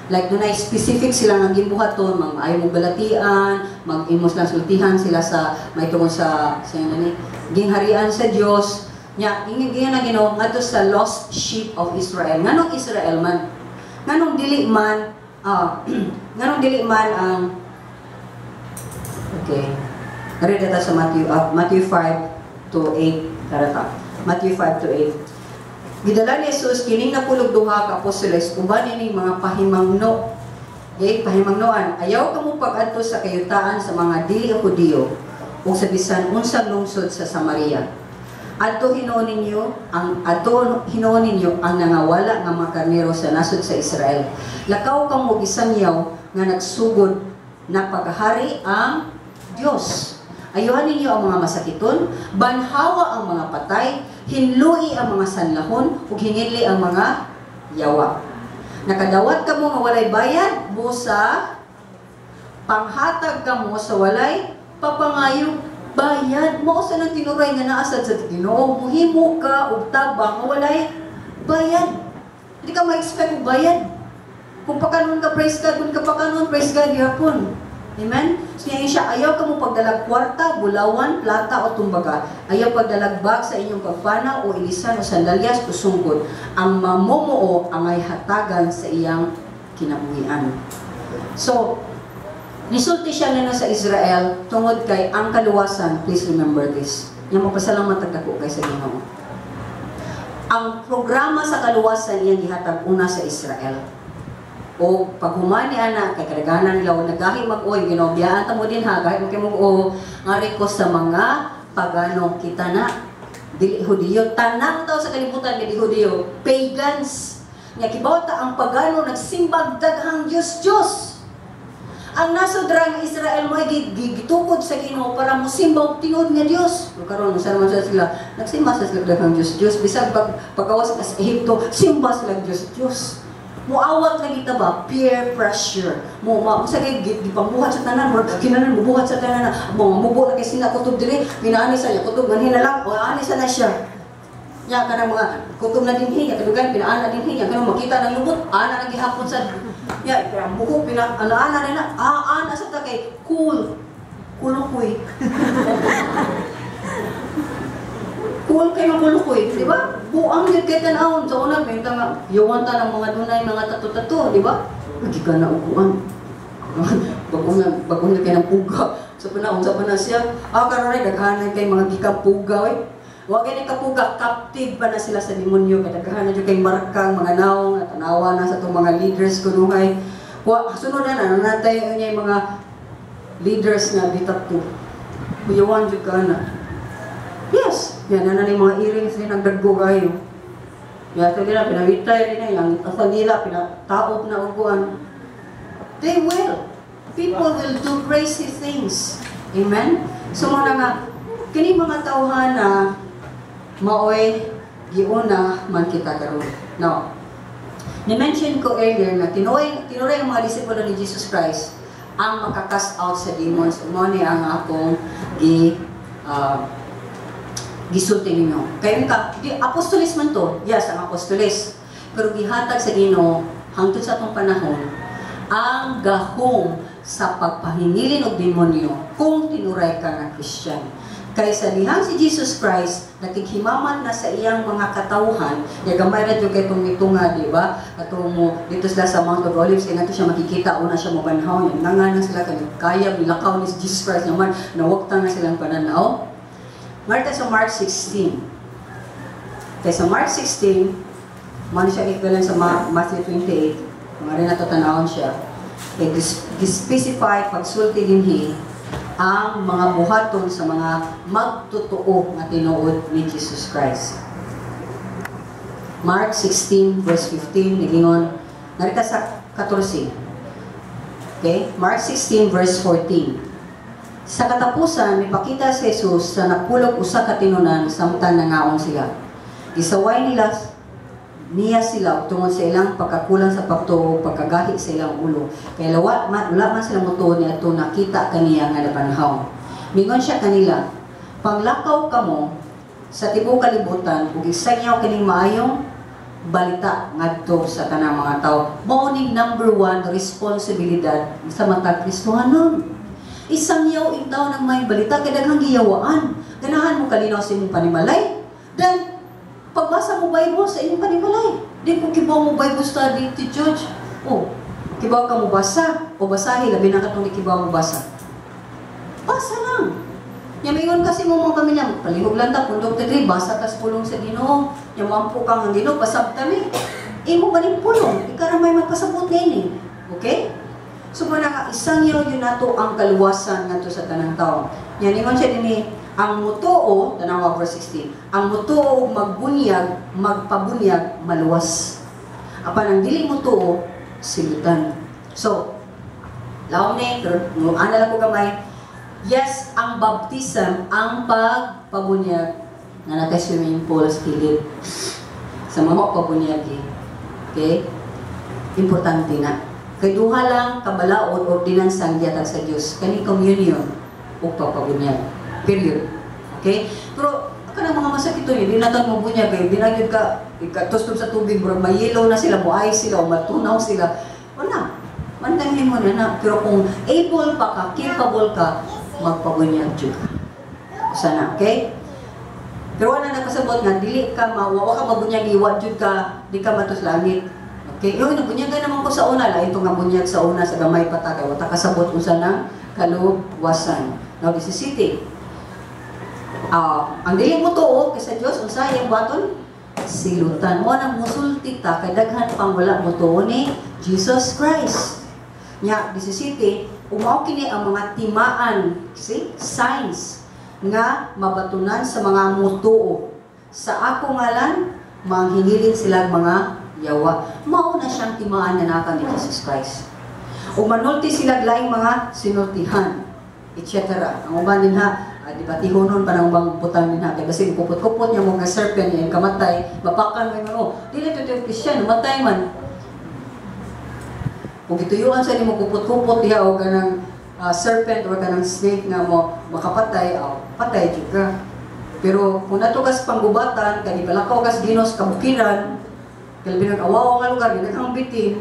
like dunay specific sila nga gimbuhaton, mga ayaw mo balatian, mag-imos lang sultihan sila sa may tungod sa ano ni, gingharian sa Dios. Nya, ingin na Ginoo ngadto sa lost sheep of Israel. Nganong Israel man? Nganong dili man ang Okay. Read ta sa Matthew 5 to 8 karata. Matthew 5 to 8. Gidala ni Jesus kining napulog duha ka apostoles uban ining mga pahimangno. Okay, pahimangnoan, ayaw kamo pag-adto sa kayutaan sa mga dili Hudiyo ug sa bisan unsang lungsod sa Samaria. Adto hinuon ninyo ang nangawala nga mga karnero sa nasod sa Israel. Lakaw kamo isangyaw nga nagsugod na paghahari ang Dios. Ayuhan ninyo ang mga masakiton, banhawa ang mga patay, hinlui ang mga sanlahon, ug hingili ang mga yawa. Nakadawat kamo nga walay bayad, busa panghatag kamo sa walay papangayo bayad. Mao sa nang tinuray nga naa sad sa Ginoo, muhimo ka og tabang nga walay bayad. Hindi ka ma-expect og bayad. Kung pakanon ka, praise God. Kung ka pakanon, praise God, yapon. Amen? So, niya siya, ayaw ka mo pagdalag kwarta, bulawan, plata, o tumbaga. Ayaw pagdalag bag sa inyong pagpana, o ilisan, o sandalyas, o sungkod. Ang mamumuo ang ay hatagan sa iyang kinabuhian. So, nisulti siya na sa Israel tungod kay ang kaluwasan, please remember this. Yang mapasalamat ako kay sa Ginoo. Ang programa sa kaluwasan iyang gihatag una sa Israel. O paghuman ni ana kay kadaghanan nila o nagahi mag-oy Ginoo, biyaan ta mo din ha, gahi mo kay mo ngari ko sa mga pagano. Kita na dili Hudiyo, tanang tao sa kalibutan dili Hudiyo, pagans. Nya kibaw ta ang pagano nagsimbag daghang Dios Dios. Ang nasod ra nga Israel mo ay gitukod sa Ginoo para mosimba og tinuod nga Dios. Pero karon unsa naman sa sila, nagsimba sa sila daghang Dios Dios bisag pag pagawas sa Ehipto, simba sila Dios Dios. Muawat lagi ta ba peer pressure. Mo ma unsa kay gipambuhat sa tanan, murag kinanan mubuhat sa tanan, mo mubo na kay sila kutob diri, pinaani sa iya kutob ganhin na lang o ani sa na siya. Nya kanang mga kutob na dinhi, nya kadugayan pinaana dinhi, nya kanang makita ng lubot, ana na gihapon sa nya buhok pina ana ana na ah ana sa ta kay cool. Kulukoy. Cool kay makulukoy, di ba? Buang gyud kay tan-awon sa una may nga yawan ta ng mga dunay mga tato-tato, di ba? Lagi ka na uguan. Bago na kay ng puga. Sa panahon sa pa na siya. Ah, karon ay daghanan kay mga gikang puga oy. Wa gani kapuga, captive pa na sila sa demonyo kay daghanan jud kay markang mga naong at tanawa na sa itong mga leaders kunuhay. Wa sunod na na natay niya yung mga leaders nga bitato. Buyawan jud ka na. Yes, yan na na yung mga earrings din nagdaggo kayo. Yan, ito nila, pinawitay nila, yung asa nila, pinataob na uguan. They will. People will do crazy things. Amen? So, muna nga, kini mga tauhan na maoy giuna man kita karon. Now, ni-mention ko earlier na tinuray ang mga disipulo ni Jesus Christ ang makakast out sa demons. Mao ni ang akong gisulti ninyo. Kayo ka, di, apostolis man to. Yes, ang apostolis. Pero gihatag sa Ginoo hangtod sa atong panahon ang gahom sa pagpahingilin og demonyo kung tinuray ka nga Christian. Kaysa dihang si Jesus Christ nakighimamat na sa iyang mga katawhan, ya gamay ra jud kay tunga, di ba? Katong mo dito sila sa Mount of Olives, kay ngadto siya makikita una siya mobanhaw, nga na sila kay kaya milakaw ni Jesus Christ naman, nawagtang na silang pananaw. Marta sa Mark 16. Kay sa Mark 16, man siya equivalent sa Matthew 28, mga rin nato tanawon siya. Kay gispecify pagsulti dinhi ang mga buhaton sa mga magtotoo nga tinuod ni Jesus Christ. Mark 16 verse 15 nigingon narita sa 14. Okay? Mark 16 verse 14. Sa katapusan mipakita si Jesus sa napulog usa ka tinunan samtang nangaon sila. Gisaway nila niya sila tungod sa ilang pagkakulang sa pagtuo, pagkagahi sa ilang ulo. Kay wala man sila motuo niadto nakita kaniya nga nabanhaw. Mingon siya kanila, panglakaw kamo sa tibuok kalibutan ug isangyaw kining maayong balita ngadto sa tanang mga tawo. Mao ning number one responsibilidad sa matag Kristohanon. Isangyaw intaw ng maayong balita kay daghang giyawaan. Ganahan mo kalinaw sa imong panimalay. Then pagbasa mo Bible sa inyong panimalay. Di ko kibaw mo Bible study ti George. Oh, kibaw ka mo basa o basahi labi na katong kibaw mo basa. Basa lang. Nya mingon kasi mo mga pamilya, palihog lang ta pundok ta diri basa tas pulong sa Ginoo. Nya moampo ka nga Ginoo pasabta mi. Imo man pulong, ikaw ra may magpasabot niini. Okay? So muna nga isangyaw yun nato ang kaluwasan ngadto sa tanang tawo. Nya ningon siya dinhi, ang mutuo, tanawa verse 16, ang mutuo og magbunyag, magpabunyag, maluwas. Apan ang dili mutuo, silutan. So, lawom ni, pero ana lang ko gamay, Yes, ang baptism, ang pagpabunyag na naka swimming pool sa kilid. Sa mga pabunyag eh. Okay? Importante na. Kay duha lang kabalaod, ordinansa ang gihatag sa Dios, kani communion ug pagpabunyag. Period. Okay? Pero kanang mga masakit to, hindi na mo bunyag kay di na gyud ka ikatustob sa tubig, murag mayelo na sila, mo-ice sila o matunaw sila. Wala. Mantangin mo na na. Pero kung able pa ka, capable ka, magpabunyag jud ka. Sana, okay? Pero wala na kasabot nga dili ka wa ka mabunyag, iwa jud ka, di ka matos langit. Okay? Yung nabunyagan naman ko sa una, lain to nga bunyag sa una sa gamay pa ta kay wa ta kasabot unsa nang kaluwasan. Now this is city. Ang dili mo tuo kay sa Dios, unsa iyang buhaton? Silutan. Mo nang musulti ta kay daghan pang wala mo tuo ni Jesus Christ. Nya, this is city, umaw kini ang mga timaan, see? Signs nga mabatunan sa mga mutuo. Sa ako ngalan, manghingilin sila mga yawa. Mao na siyang timaan nga naka ni Jesus Christ. Ug manulti sila laing mga sinultihan, etc. Ang uban din ha, di ba tihunon pa ng ubang butang din ha, kay basin kupot-kupot niya mga serpent niya kamatay, mapakan mo yung oh, dili to yung Christian, matay man. Kung gituyuan sa nimo kupot-kupot diha o kanang serpent or kanang snake nga mo makapatay, oh, patay jud ka. Pero kung nato kas panggubatan, kay gibalakaw kas Ginoo kabukiran, kay binag awaw nga lugar, ginaghang bitin,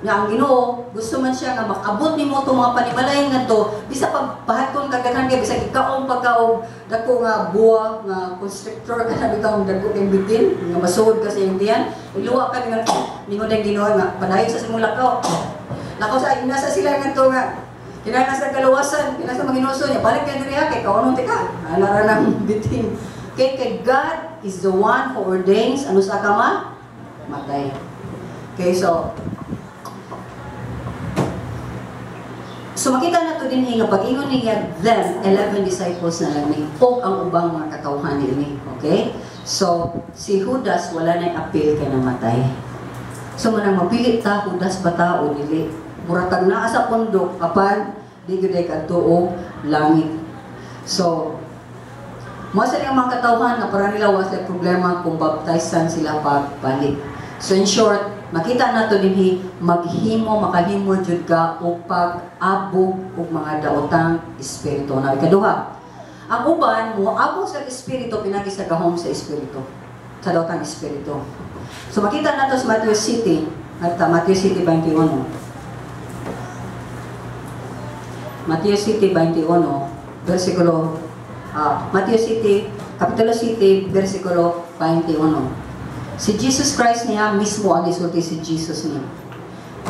nga ang Ginoo gusto man siya nga makaabot nimo to mga panimalay ngadto bisa pa bahaton ka ganahan kay bisag ikaong pagkaog dako nga buwa nga constrictor ka na bitaw dako kay bitin nga masuod ka sa iyong tiyan, iluwa ka nga ningon ang Ginoo nga padayon sa imong lakaw, lakaw sa inasa sila ngadto nga kinahanglan sa kaluwasan, kinahanglan sa maginuso niya, balik ka diri ha kay kaunon tika ana ra nang bitin kay kay God is the one who ordains ano sa kama matay. Okay, so makita na to din nga pag-ingon niya them, 11 disciples na lang ni og ang ubang mga katawhan niini, okay? So si Judas wala nay appeal kay namatay. So manang mapili ta Judas ba ta o dili? Mura tag naa sa pundok apan di gyud ay kadto og langit. So mo sa mga katawhan nga para nila wa sila problema kung baptizean sila pagbalik. So in short, makita nato dinhi maghimo makahimo jud ka og pag-abog og mga daotang espiritu. Na ikaduha, ang uban moabog sa espiritu pinagi sa gahom sa espiritu, sa daotang espiritu. So makita nato sa Matthew City, at Matthew City 21. Matthew City 21, versikulo Matthew City, Kapitulo City, versikulo 21. Si Jesus Christ niya mismo ang isulti si Jesus niya.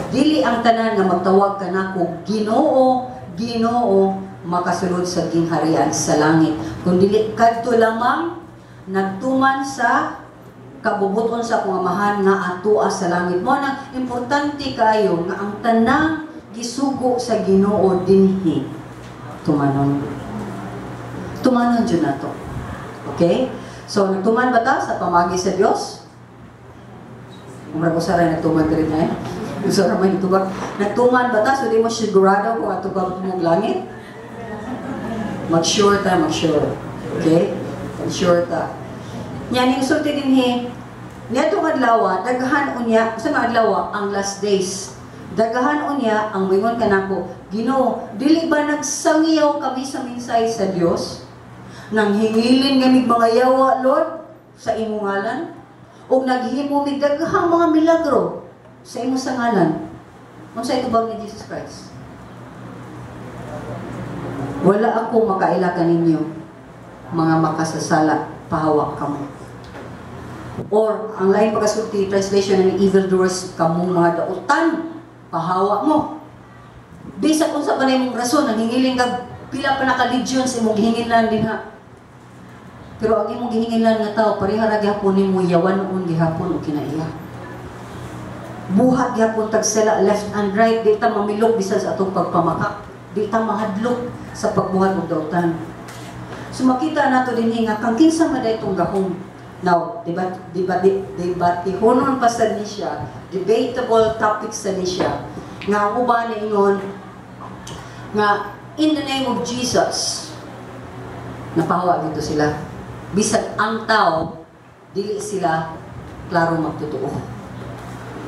Dili ang tanan nga magtawag kanako Ginoo, Ginoo makasulod sa gingharian sa langit, kundi kadto lamang nagtuman sa kabubuton sa akong Amahan nga atoa sa langit. Mo nang importante kaayo nga ang tanang gisugo sa Ginoo dinhi tumanon. Tumanon jud nato. Okay? So nagtuman ba ta sa pamagi sa Dios? Umra ko sa rin, nagtuman ka rin eh. Gusto naman itubag. Nagtuman ba ta? So di mo sigurado kung atubag mong langit? Mag-sure ta, mag-sure. Okay? Mag-sure ta. Yan, yung sulti din he, niya itong adlaw, daghan unya, sa mga adlaw, ang last days. Daghan unya, ang wingon ka nako, Ginoo, dili ba nagsangiyaw kami sa minsay sa Dios? Nang hingilin gamig mga yawa, Lord, sa imong ngalan? O naghimo mig daghang mga milagro sa imong sangalan. Unsa itubag ni Jesus Christ? Wala ako makaila kaninyo, mga makasasala, pahawak kamo. Or ang lain pagkasulti translation ng evildoers, kamong mga dautan, pahawak mo. Bisag unsa pa na imong rason, nanghingiling ka pila pa naka legions imong gihingilan din ha. Pero ang imong gihingilan nga tao, pareha ra gihapon nimo yawanon gihapon og kinaiya. Buhat gihapon tag sala left and right, di ta mamilok bisan sa atong pagpamakak, di ta mahadlok sa pagbuhat og dautan. So makita nato dinhi nga kang kinsa man itong gahom. Now, debatehonon pa sa ni siya, debatable topic sa ni siya. Nga ang uban niingon nga In the name of Jesus, napahawa dito sila. Bisag ang tao, dili sila klaro magtotoo.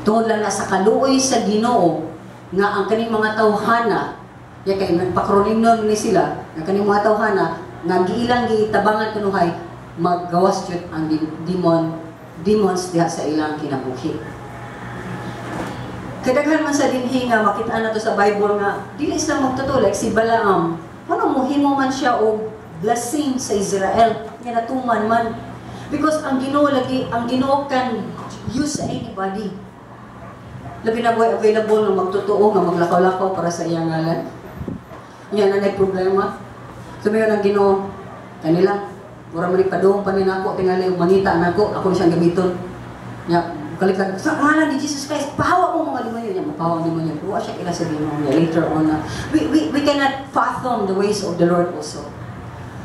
Tungod lang na sa kaluoy sa Ginoo nga ang kaning mga tawhana, ya kay nagpakronignon ni sila, nga kaning mga tawhana nga giilang gitabangan kunuhay, maggawas jud ang demons diha sa ilang kinabuhi. Kadaghan man sa dinhi nga makita na to sa Bible nga dili sila magtotoo, like si Balaam, ano mohimo man siya og blessing sa Israel nga natuman man, because ang Ginoo lagi, ang Ginoo can use anybody. Labi na boy available nga magtotoo nga maglakaw-lakaw para sa iyang ngalan. Nya na nay problema. Sumayon ang Ginoo kanila, mura man padung pa ni nako, tingali mangita nako, ako ni siyang gamiton. Nya kalikad sa ngalan ni Jesus Christ, pahawa mo mga demonyo. Nya mapahawa ang demonyo. Wa siya ila sa Ginoo. Nya later on na we cannot fathom the ways of the Lord also.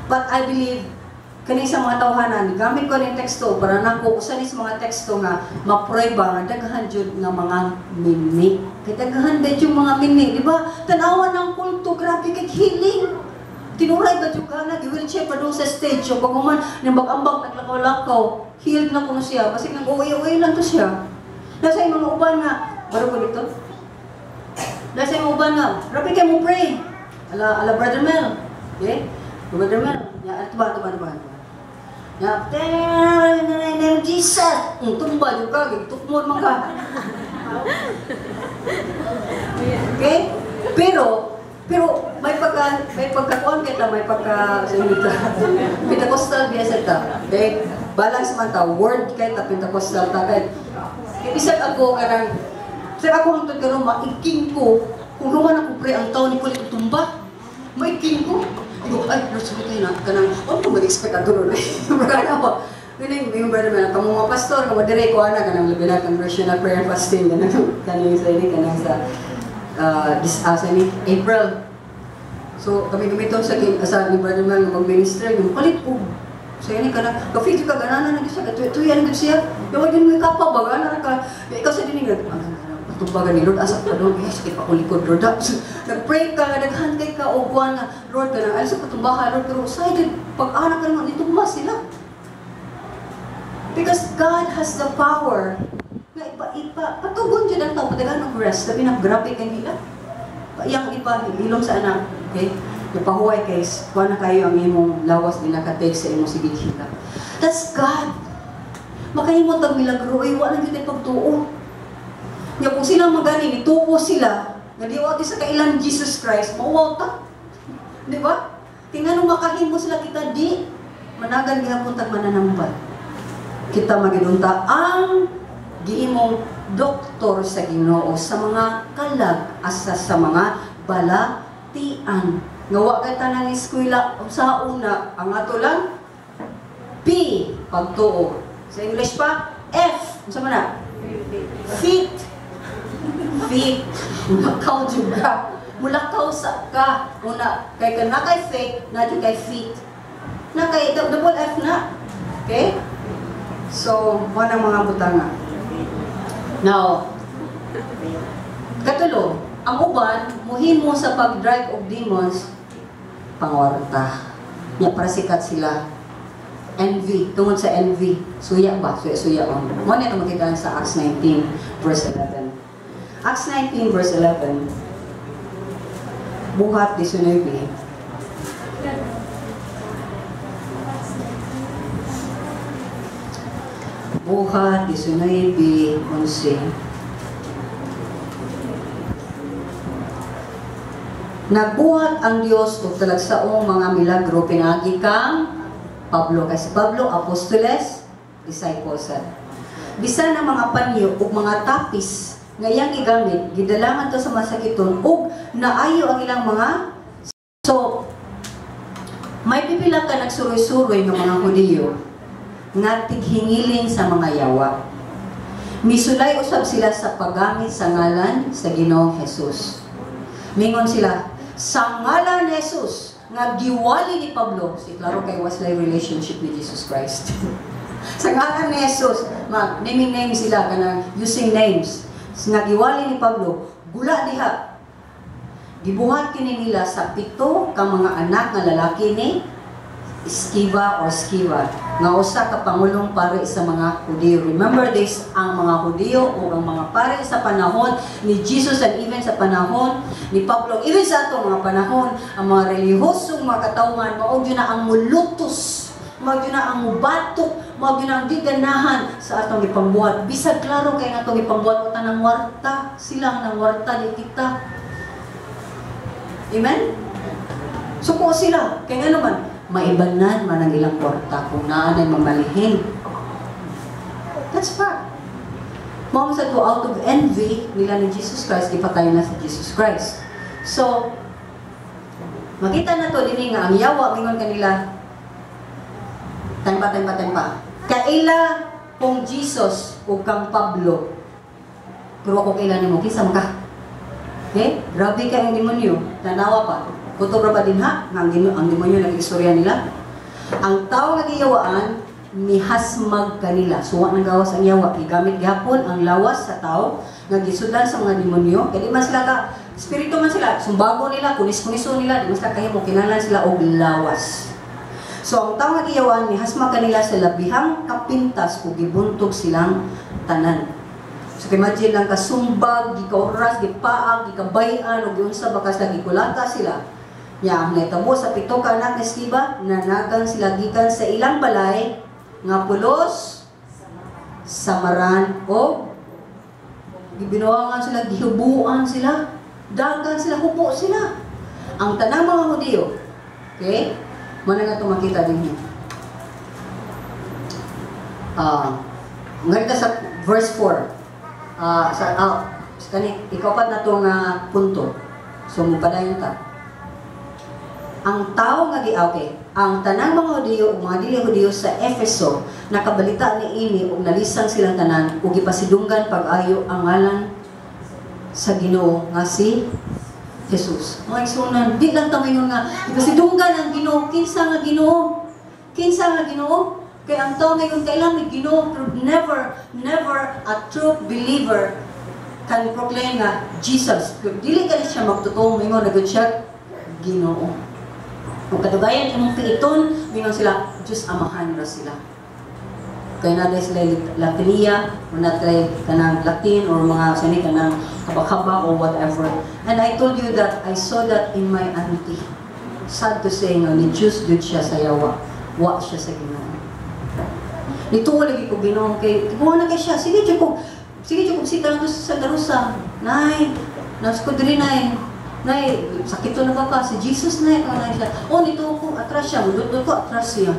But I believe kani sa mga tawhanan, gamit ko ning teksto para nako usa ni sa mga teksto nga maprueba nga daghan jud nga mga mini. Kay daghan jud yung mga mini, di ba? Tan-awa ng kulto, grabe kay healing. Tinuray ba jud ka na wheelchair pa doon sa stage, so pag human nambag-ambag naglakaw-lakaw, healed na kuno siya. Basig nang uwi-uwi lang to siya. Nasa yung mga uban nga, baro ko dito. Nasa yung uban nga, grabe kay mo pray. Ala ala Brother Mel. Okay? Brother Mel, ya ito ba, ito ba, ito ba, ito ba. Ya, name Jesus. Tumba jud ka, tukmon man ka. Okay? Pero pero may pagkakuan kita, may pagka sa Pentecostal biya sa ta. Okay? Balance man ta, word kay ta, Pentecostal ta kay. Bisag ako kanang sa ako hangtod karon maiking ko kung human ako pray ang tao ni kulit tumba. Maiking ko. Igo, ay, Lord, sabi tayo na, kanang, ano ko mag-expect ato nun? Brother ako, yung brother man, kamo mga pastor, kamo dire ko, ana, kanang labi na, congressional prayer and fasting, kanang, kanang sa ini, kanang sa, this, sa ini, April. So, kami gamiton sa ni brother man, mag-minister, yung palit po. Sa ini, kanang, ka-video ka, ganana na siya, katuyan na siya, yung din mo ikapa ba, ganana ka, ikaw sa dinig, tumbagan ni Lord, asa pa doon, eh, sakit pa ko likod, Lord. Nag-pray ka, naghan kay ka, o kuwan nga, Lord, ka na, alis sa patumbahan, Lord, pero say, pag anak ka naman, itumba sila. Because God has the power na ipa, patugon dyan ang tao, padagan ng rest, labi na, grabe kanila. Iyang ipa, ilong sa anak, okay? Napahuway kay, kuwan na kayo ang imong lawas, di nakatake sa imong sige hila. That's God. Makahimot ang milagro, ay wala gyud pagtuo. Nga kung sila magani, nituo sila, nga di wa sa kailan Jesus Christ, mauwaw ta. Di ba? Tingnan nung makahimo sila kita, di, managan gihapon tag mananambal. Kita maginunta ang giimong doktor sa Ginoo sa mga kalag asa sa mga balatian. Nga wa kay tanan eskwela sa una, ang ato lang P, pagtuo. Sa English pa, F, unsa man na? Feet. Feet. Mulakaw jud ka. Mulakaw sa ka. Una, kay ka na kay faith, na jud kay feet. Na kay double F na. Okay? So, mo na mga butanga. Now, katulo, ang uban muhimo sa pag-drive og demons pangwarta. Nya para sikat sila. Envy, tungod sa envy. Suya ba? Suya-suya on. Mo na ito makita sa Acts 19 verse 11. Acts 19 verse 11. Buhat 19. Buhat 19:11. Nagbuhat ang Dios og talagsaong mga milagro pinaagi kang Pablo. Kasi Pablo, apostoles, disciples. Bisan ang mga panyo ug mga tapis nga iyang gigamit, gidalangan to sa masakiton ug naayo ang ilang mga. So, may pipila ka nagsuroy-suroy ng mga Hudiyo nga tighingilin sa mga yawa. Misulay usab sila sa paggamit sa ngalan sa Ginoong Jesus. Mingon sila, sa ngalan ni Jesus nga giwali ni Pablo, si klaro kay was like relationship ni Jesus Christ. Sa ngalan ni Jesus, ma naming names sila kanang using names. Nga giwali ni Pablo, gula diha. Gibuhat kini nila sa pito ka mga anak nga lalaki ni Sceva or Skiva nga usa ka pangulong pari sa mga Hudiyo. Remember this, ang mga Hudiyo o ang mga pari sa panahon ni Jesus and even sa panahon ni Pablo, even sa ato mga panahon, ang mga relihosong mga katawhan, mao gyud na ang mulutos, mao gyud na ang mubatok, mao gyud na ang giganahan sa atong gipambuhat. Bisag klaro kay nga atong gipambuhat o tanang warta, sila ang nangwarta di kita. Amen? Suko sila. Kaya nga naman, maibanan man ang ilang kwarta kung naa na'y mamalihin. That's fact. Mao sa to, out of envy nila ni Jesus Christ, gipatay na si Jesus Christ. So, makita na to dinhi nga ang yawa mingon kanila, time pa, time pa, time pa. Kaila kong Jesus ug kang Pablo. Pero ako kaila nimo, kinsa man ka? Okay? Grabe kay ang demonyo. Tanawa pa. Kutob ra ba din ha? Nga ang demonyo nag-istorya nila. Ang tao nga giyawaan, mihasmag kanila. Suwa ng gawas ang yawa. Gigamit gihapon ang lawas sa tao nga gisudlan sa mga demonyo. Kaya di man sila ka, espiritu man sila. Sumbago nila, kunis-kuniso nila, di man sila kahimo, kinahanglan sila og lawas. So ang tao nga giyawaan, mihasmag kanila sa labihang kapintas ug gibuntog silang tanan. So imagine lang kasumbag, gikaoras, gipaag, gikabayan, ug giunsa ba ka sila, gikulata sila. Nya ang nahitabo sa pito ka anak ni Sceva, nanagan sila gikan sa ilang balay nga pulos samaran o gibinuangan sila, gihubuan sila, dagan sila, hubo sila. Ang tanang mga Hudiyo, okay? Mao na nga ito makita din. Ngayon sa verse 4. Sa kani ikapat na to nga punto. So mupadayon ta. Ang tao nga gi okay, ang tanang mga Hudiyo ug mga dili Hudiyo sa Efeso nakabalita ni ini ug nalisang silang tanan ug gipasidunggan pag-ayo ang ngalan sa Ginoo nga si Jesus. Mga igsuonan, di lang ta ngayon nga gipasidunggan ang Ginoo, kinsa nga Ginoo? Kinsa nga Ginoo? Kay ang tao ngayon kailan ni Ginoo, pero never, never a true believer can proclaim nga Jesus. Pero dili ka siya magtotoo mingon na gud siya Ginoo. Kung kadugayan imong piiton, mingon sila, Diyos Amahan ra sila. Kaya na sila Latinia, or not kanang Latin, or mga sani kanang kabak-kabak or whatever. And I told you that I saw that in my auntie. Sad to say nga, ni Diyos jud siya sa yawa. Wa siya sa Ginoo. Nituo lagi ko Ginoo kay tiguan na kay siya. Sige jud ko sita lang sa Santa Rosa. Nay, nas ko diri, nay. Nay, sakit to na ba ka? Si Jesus na ikaw na siya. Oh, nito ko, atras siya. Mudot ko, atras siya.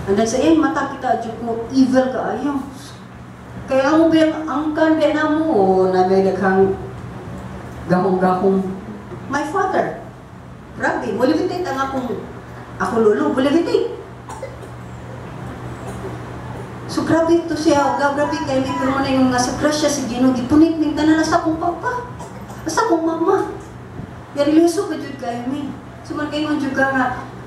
And then sa iyang mata kita, jud ko, evil ka ayaw. Kaya mo ba angkan ba na mo, o na may daghang gahong-gahong. My father, grabe, mo-levitate ang akong lolo, mo-levitate. So grabe to siya, grabe kay mi, pero na yung nga sa grasya si Ginoo gipunit ning tanan sa akong papa, sa akong mama. Religyoso ka jud kayo mi. So man kayo jud ka nga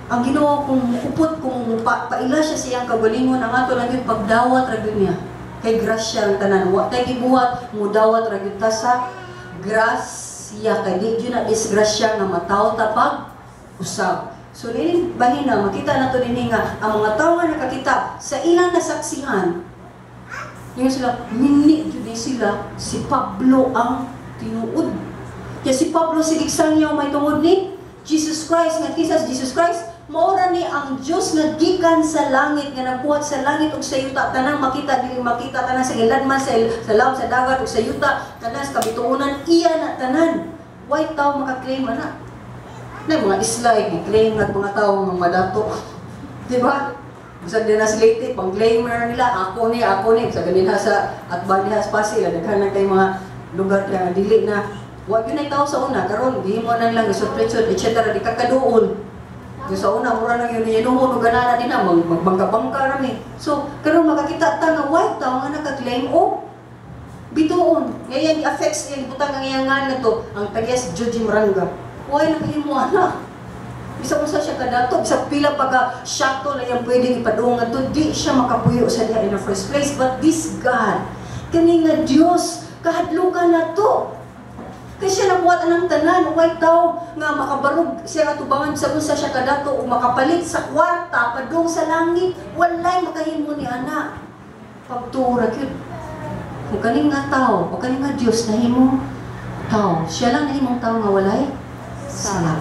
ang Ginoo kung mukupot, kung paila siya siyang kagalingon, ang ato lang yun pagdawat ra gyud niya. Kay grasya ang tanan. Wa tay gibuhat, mudawat ra gyud ta sa grasya, kay di gyud na disgrasya nga mataw ta pag usab. So nini bahina makita nato dinhi nga ang mga tawo nga nakakita sa ilang nasaksihan, ingon sila, mini jud ni sila si Pablo ang tinuod. Kaya si Pablo sige sangyaw may tungod ni Jesus Christ, nga kinsa si Jesus Christ? Mao ra ni ang Dios nga gikan sa langit, nga nagbuhat sa langit ug sa yuta, tanang makita, dili makita, tanan sa ilanman, sa lawom, sa dagat ug sa yuta, tanan sa kabituonan, iya na tanan. Way tao maka-claim ana na mga isla eh, gi-claim nga mga tao mga madato, di ba? Bisag din na sa Leyte, pang claimer nila, ako ni, ako ni, sa ganin sa atbang diha sa Pasig, daghan na kay mga lugar nga dili na. Wa gyud nay tao sa una, karon gihimo na lang isot etc. di kakaduol. Yung sa una mura nang yun yanuhon ug ganana din na magbangka-bangka ra mi. So karon makakita ta nga way tao nga naka-claim o bituon. Ngayon i-affects iyang butang ang iyang ngalan to, ang tagyas Joji Maranga. Way nakahimo ana. Bisa unsa siya kadato, bisa pila pa ka shuttle na iyang pwedeng ipadung ngadto, di siya makapuyo sa diha in the first place. But this God, kani nga Dios, kahadlukan na to. Kay siya nabuhat anang tanan, way tao nga makabarog siya nga tubangan sa unsa siya kadato o makapalit sa kwarta padung sa langit, walay makahimo ni ana. Pagtuo ra gyud. Kung kaning nga tao o kaning nga Dios nahimo tao, siya lang nahimong tao nga walay sala.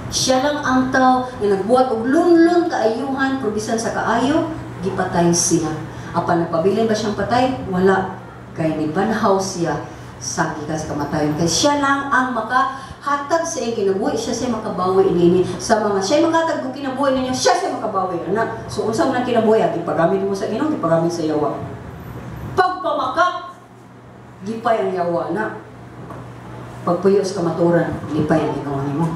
Siya lang ang tao nga nagbuhat og lunlun kaayuhan, pero bisan sa kaayo, gipatay siya. Apan nagpabilin ba siyang patay? Wala. Kay nibanhaw siya sa gikan sa kamatayon. Kay siya lang ang makahatag sa iyang kinabuhi, siya siya makabawi nini. Sa mga siya makahatag og kinabuhi ninyo, siya siya makabawi. Anak, so unsa man ang kinabuhi, ipagamit mo sa Ginoo, ipagamit sa yawa. Pagpamakak, lipay ang yawa na. Pagpuyo sa kamaturan, lipay ang Ginoo nimo.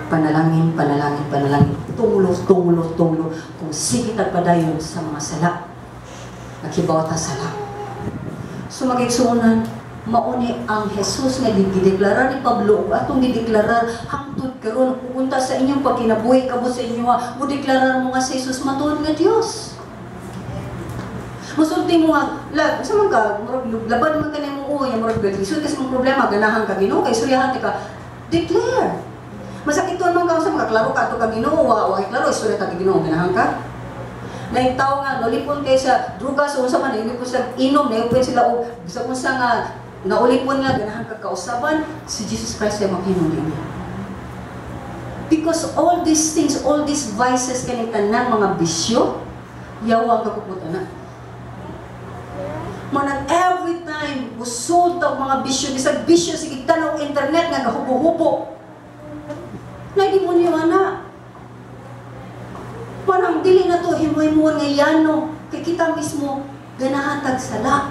Panalangin, panalangin, panalangin. Tunglo, tunglo, tunglo. Kung sige tagpadayon sa mga sala, nakibaw ta sala. So magigsuonan, mauni ang Jesus nga gideklarar ni Pablo ug atong gideklarar hangtod karon. Pupunta sa inyong pagkinabuhi, kabot sa inyo ha, mo deklarar mo nga si Jesus matuod nga Dios. Musulti mo nga, la, sa man ka, murag laban man ka nimo uy, murag lisod kasi mong problema, ganahan ka Ginoo kay istoryahan ka, declare. Masakiton man ka sa mga klaro ka ato ka Ginoo, wa wa klaro istorya ta Ginoo, ganahan ka. Laing tao nga nolipon kay sa drugas o unsa man, naulipon sa inom, naulipon sila og sa unsa nga naulipon nga ganahan ka kausaban si Jesus Christ ay maghimo niya. Because all these things, all these vices, kaning tanang mga bisyo, yawa ang kapuputan na. Manang every time, busod og mga bisyo, bisag bisyo, sige tanaw internet nga gahubo-hubo. Na demonyo ana. Parang dili na to himo-himuon nga yano kay kita mismo ganahan tag sala.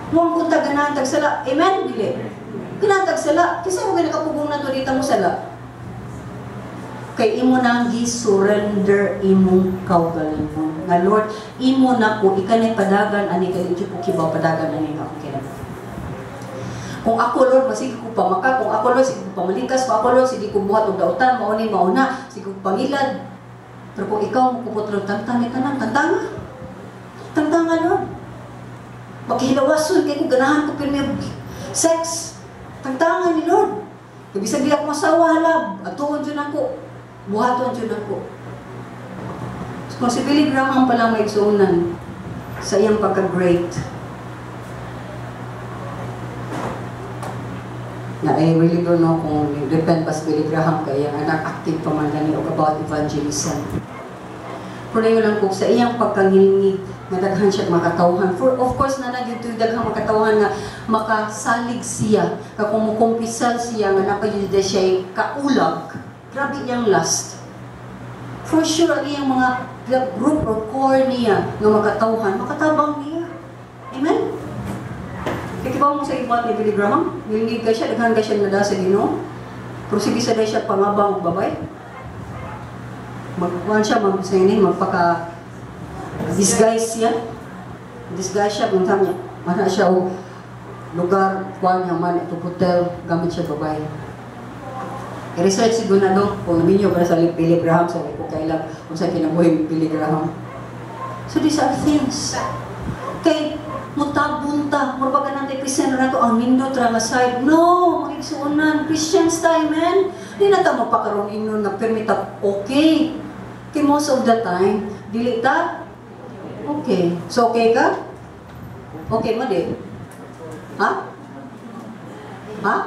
Muang kunta ganahan tag sala. Amen dili? Ganahan tag sala. Kinsa mo nakapugong na to dita mo sala? Kay imo nang gi-surrender imong kaugalingon. Nga Lord, imo na ko ikanay padagan ani kay di ko kibaw padagan ani akong kinabuhi. Kung ako, Lord, masige ko pamaka, kung ako, Lord, sige ko pamalikas, kung ako, Lord, sige ko buhat og dautan, mao ni mao na, sige ko pangilad. Pero kung ikaw mo kupot, Lord, tangtang ni tanan, tangtanga. Tangtanga, Lord. Makihilawason kay kung ganahan ko pirmi sex. Tangtanga ni Lord. Kay bisag di ako masawa halab, atuon jud ako. Buhaton jud ako. So, kung si Billy Graham pa lang may igsuonan sa iyang pagka-great, na I really don't know kung depend pa si Billy Graham kay iyang anak active pa man gani og about evangelism. Pero yun lang po, sa iyang pagkangilingig, nga daghan siya makatawhan. For of course, na na dito daghang makatawhan nga makasalig siya, ka kung mukumpisal siya nga napayud siya kaulag, grabe iyang last. For sure, ang iyang mga group or core niya nga makatawhan, makatabang niya. Amen? Kaya kibaw mo sa ibuhat ni Billy Graham, nilingig ka siya, daghan ka siya nada sa Ginoo. Pero sige sa siya pangabang og babay. Magkuhan siya, magpaka disguise siya. Disguise siya, kung niya, mana siya o lugar, kuhan niya man, ito hotel, gamit siya babay. I-research siguro na doon, kung namin niyo para sa Billy Graham, sabi ko kailan, kung sa kinabuhi ni Billy Graham. So these are things. Kay mutabunta, mura pa natin Christian na to, ang nindot ra nga side. No, magigsuonan, Christians tayo, man. Di na ta mapakaroon ingon nga permita, okay. Kay most of the time, dili ta, okay. So okay ka? Okay mo di? Ha? Ha?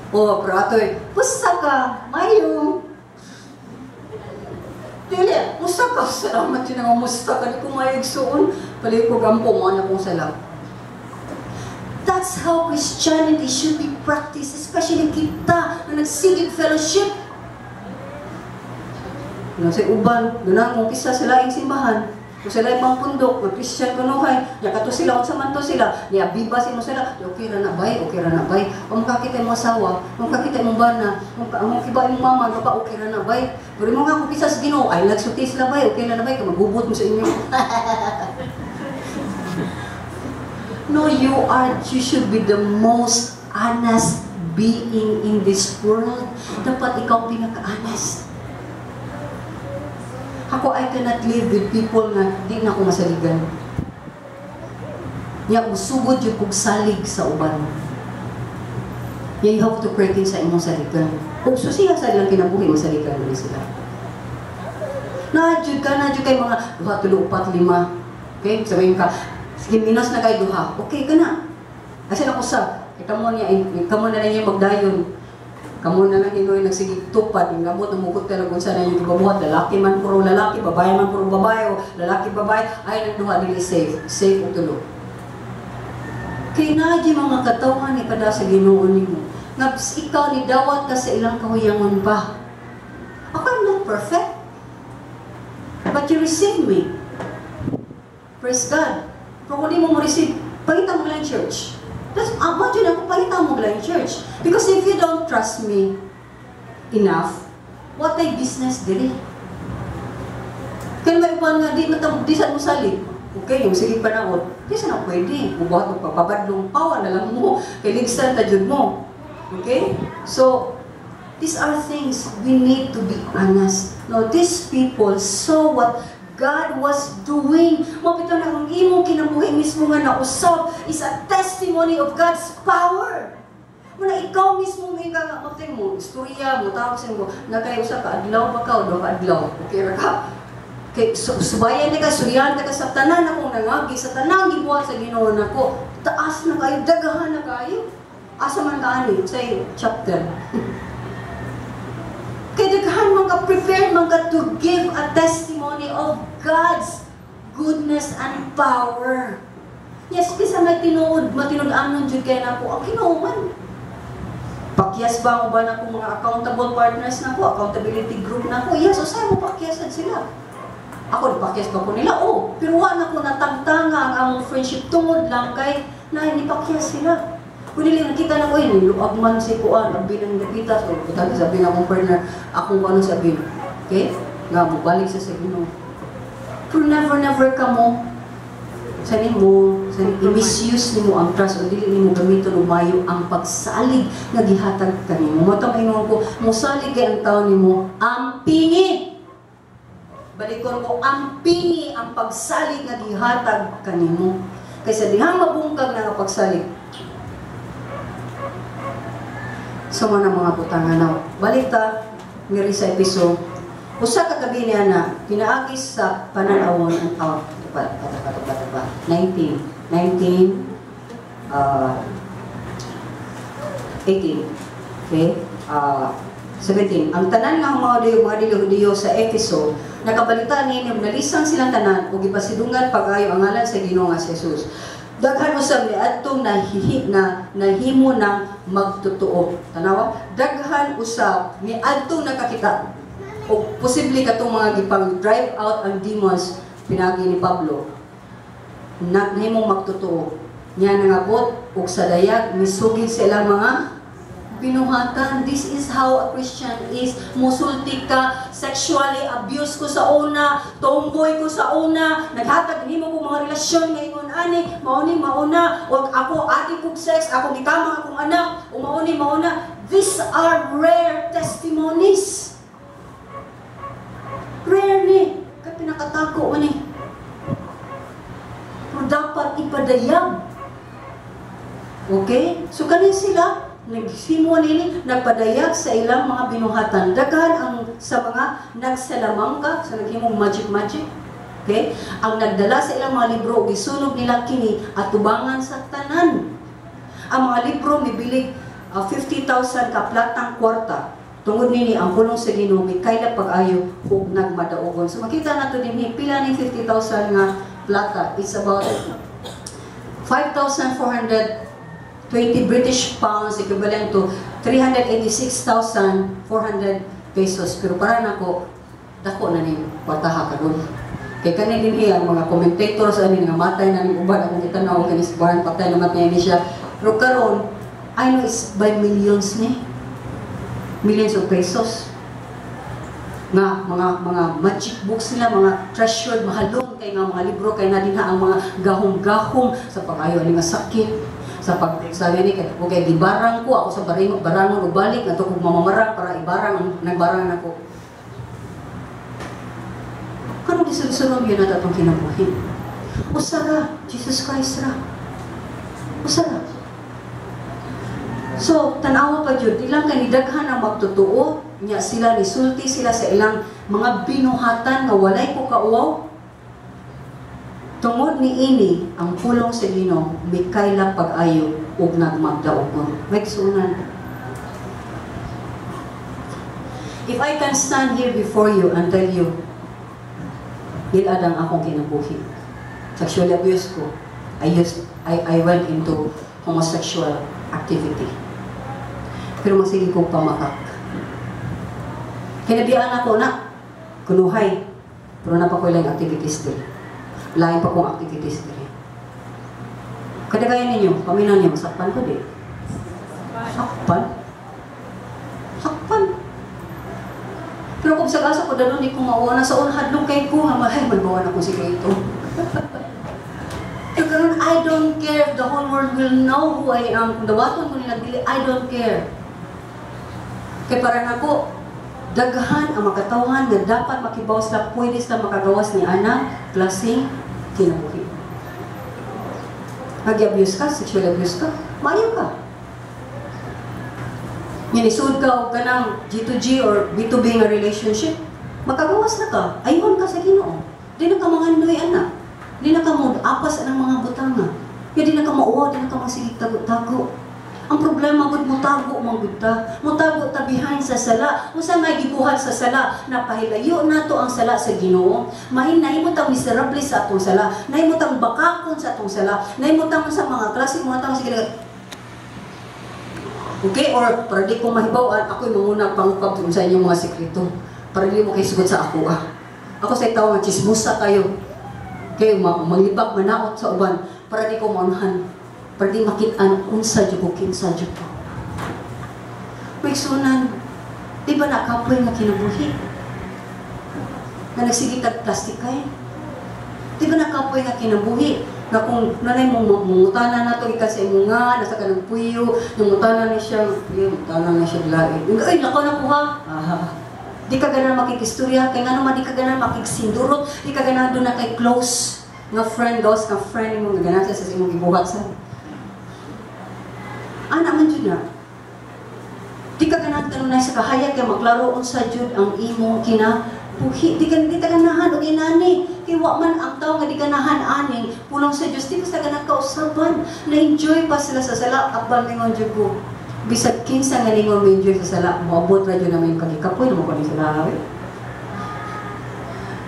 Oh, pero atoy, pusa ka, mayo. Dili, musta ka, salamat yun nga, musta ka, di ko maigsuon. Palay ko gampo mo, anak kong sala. That's how Christianity should be practiced, especially kita na nagsigig fellowship. Nga sa uban, doon kung kisa sila yung simbahan, kung sila yung pangpundok, nga Christian kunuhay, ya kato sila, kung samanto sila, niya bibasin mo sila, okay ra na bay, okay ra na bay. Kung makakita imong asawa, kung makakita imong bana, kung kiba imong mama, baka okay ra na bay. Pero mo nga kung kisa sa Ginoo, ay nagsulti sila bay, okay ra na bay, kay magubot mo sa inyo. No, you should be the most honest being in this world. Dapat ikaw pinaka-honest. Ako, I cannot live with people na di na ako masaligan. Nya usugod jud kog salig sa uban. Nya you have to pray sa imong saligan. Kung susiha sa ilang kinabuhi, masaligan mo sila. Na jud ka, na jud kay mga duha, tulo, upat, lima. Okay? Sabihin ka, sige, minos na kay duha. Okay ka na. Kasi ako sa, kamo niya, kamo na lang niya magdayon. Kamo na lang hinoy nagsige tupad, yung gamot ang mukot ka lang kung saan yung gibabuhat, lalaki man puro lalaki, babae man puro babae, o lalaki babae, ay nang duha dili safe, safe og tulo. Kay naa mga katawhan ni kada sa Ginoo nimo. Nga ikaw ni dawat ka sa ilang kahuyangon pa. Ako, I'm not perfect. But you receive me. Praise God. Pero kung di mo mo receive, pangita mo lang church. That's, mo ako, pangita mo lang church. Because if you don't trust me enough, what ay business diri? Kaya may uban nga, di, matam, di sa mo salig. Okay, yung sige panahon, di sa na pwede. Mubuhat mo pagpabadlong, pawa na lang mo. Kay ligsan ta jud mo. Okay? So, these are things we need to be honest. No, these people saw what God was doing. Mao bitaw na ang imong kinabuhi mismo nga nausab is a testimony of God's power. Muna ikaw mismo may ka nga maptay mo, istorya mo, tawag sa mo, na kayo sa kaadlaw ba ka o duha ka adlaw? Okay ra ka? Kay subayan ka, suryan ka sa tanan akong nangagi, sa tanang gibuhat sa Ginoo nako. Taas na kayo, daghan na kayo. Asa man ka ani sa chapter? Kay daghan man ka, prepared man ka to give a testimony of God's goodness and power. Yes, kaysa may tinuod, matinud-anon jud kay nako ang Ginoo man. Pakyas ba mo ba na akong mga accountable partners nako, accountability group nako? Yes, usay mo pakyasan sila. Ako, pakyas ba ko nila? Oh, pero wa na ko natangtanga ang among friendship tungod lang kay na pakyas sila. Kung nila nakita na ko, eh, luag man si Kuan, abi ng nakita, so butang sabi na akong partner, akong ano sabi, okay? Nga, mubalik sa Ginoo. Pero never, never ka mo, sa nimo, sa i-misuse nimo ang trust o dili nimo gamiton og maayo ang pagsalig nga gihatag kanimo. Mao to maingon ko, mosalig kay ang tawo nimo, ampingi. Balikon ko, ampingi ang pagsalig nga gihatag kanimo. Kaysa dihang mabungkag na nga pagsalig. Sa mga mga butangan na balita ngiri sa Episo, usa ka gabi niya na pinaagi sa pananawon ang oh, pa pa pa pa pa 19 19 18, okay, 17. Ang tanan nga mga Hudiyo, mga dili Hudiyo sa Efeso nakabalita niini, nalisang silang tanan ug gipasidunggan pag-ayo ang ngalan sa Ginoo nga si Jesus. Daghan usab niadtong nahihi na nahimo ng magtotoo. Tanawa, daghan usab niadtong nakakita o posible katong mga gipang drive out ang demons pinagi ni Pablo na nahimong magtotoo niya nangabot og sa dayag misugid sa ilang mga binuhatan. This is how a Christian is. Musulti ka, sexually abuse ko sa una, tomboy ko sa una, naghatag nimo ko mga relasyon nga ingon ani, mauni mauna, o ako adi kog sex, ako gikamang akong anak, o mauni mauna. These are rare testimonies. Rare ni, kay pinakatako ni. Pero dapat ipadayag. Okay? So kanin sila, nagsimula nini, nagpadayag sa ilang mga binuhatan. Daghan ang sa mga nagsalamangka, sa naghimong magic-magic. Okay? Ang nagdala sa ilang mga libro, gisunog nila kini at tubangan sa tanan. Ang mga libro mibilig 50,000 ka platang kwarta. Tungod nini ang pulong sa Ginoo mikaylap pag-ayo ug nagmadaogon. So makita nato dinhi pila ni 50,000 nga plata. It's about 5,420 British pounds, equivalent to 386,400 pesos. Pero para nako, dako na ning kwartaha karon. Kay kani dinhi ang mga commentators ani nga matay na ning uban akong gitanaw kani si Barn, patay na matay ni siya. Pero karon, I know it's by millions ni. Millions of pesos. Nga mga magic books nila, mga treasured, mahalong kay nga mga libro kay na dinha ang mga gahom-gahom sa pag-ayo ani nga sakit, sa pag sabi ni kay okay gibarang ko ako sa baringo barangon og balik ngadto kog mamamarang para ibarang ang nagbarang nako. Karon gisulsunog yun na atong kinabuhi. Usa ra, Jesus Christ ra. Usa ra. So, tanawa pa jud, ilang kanidaghan ang magtotoo, nya sila nisulti sila sa ilang mga binuhatan nga walay ko kauwaw. Tungod ni ini, ang pulong sa Ginoo mikaylap pag-ayo ug nagmagdaogon. May kisunan. If I can stand here before you and tell you, gilad ang akong kinabuhi. Sexually abused ko. I went into homosexual activity. Pero magsige ko pamakak. Kinabiyaan ako na, kunuhay. Pero naa pa ko ilang activities diri. Lain pa kong activities diri. Kadagayan ninyo, paminaw niyo, masakpan ko di. Sakpan? Sakpan. Pero kung sa asa ko, dalon di ko mauwa na sa unhadlong kay ko, nga mahay, magbawa na ko si ito. Pero karon, I don't care if the whole world will know who I am. Kung dawaton ko nila dili, I don't care. Kay para nako, daghan ang makatawhan nga dapat makibaw sila, pwede sila makagawas ni ana, klaseng kinabuhi. Nag-abuse ka, sexual abuse ka, maayo ka. Nga ka og kanang G2G or B2B nga relationship, makagawas na ka, ayon ka sa Ginoo. Di na ka mangandoy ana. Di na ka mo apas ang mga butanga. Ya di na ka mauwa, di na ka magsigig tago-tago. Ang problema gud, mutago man gud ta. Mutago ta behind sa sala. Unsa may gibuhat sa sala? Napahilayo nato ang sala sa Ginoo. Mahin nahimo tang miserable sa atong sala. Nahimo tang bakakon sa atong sala. Nahimo tang sa mga klase mga tao sige. Okay, or para di ko mahibaw-an, ako'y manguna pangukab sa inyong mga sekreto. Para di mo kayo sugot sa ako ah. Ako sa tao nga chismosa kayo. Kayo manglibak manaot sa uban para di ko maunhan. Para di makit-an unsa jud ko, kinsa jud ko. Maigsunan, di ba nakapoy nga kinabuhi? Nga nagsige tag plastic kay? Di ba nakapoy nga kinabuhi? Nga kung nanay mo mangutana na to ikan sa imo nga nasa kanang puyo, nangutana ni siya, mangutana na siya lain. Ay, nakaw na ko ha. Aha. Di ka ganahan makikistorya, kay ngano man di ka ganahan makigsindurot, di ka ganahan doon na kay close nga friend, gawas nga friend imong ganahan sa imong gibuhat sa. Ana man jud na. Di ka ganahan kanunay sa kahayag kay maklaro unsa jud ang imong kinabuhi. Di ka ganahan og inani. Kay wa man ang tawo nga di ganahan aning pulong sa Dios, di pa sa ganahan kausaban. Na-enjoy pa sila sa sala, apan mingon jud ko. Bisag kinsa nga ningon mo-enjoy sa sala, moabot ra jud na may kagikapoy mo kuno sila hawi.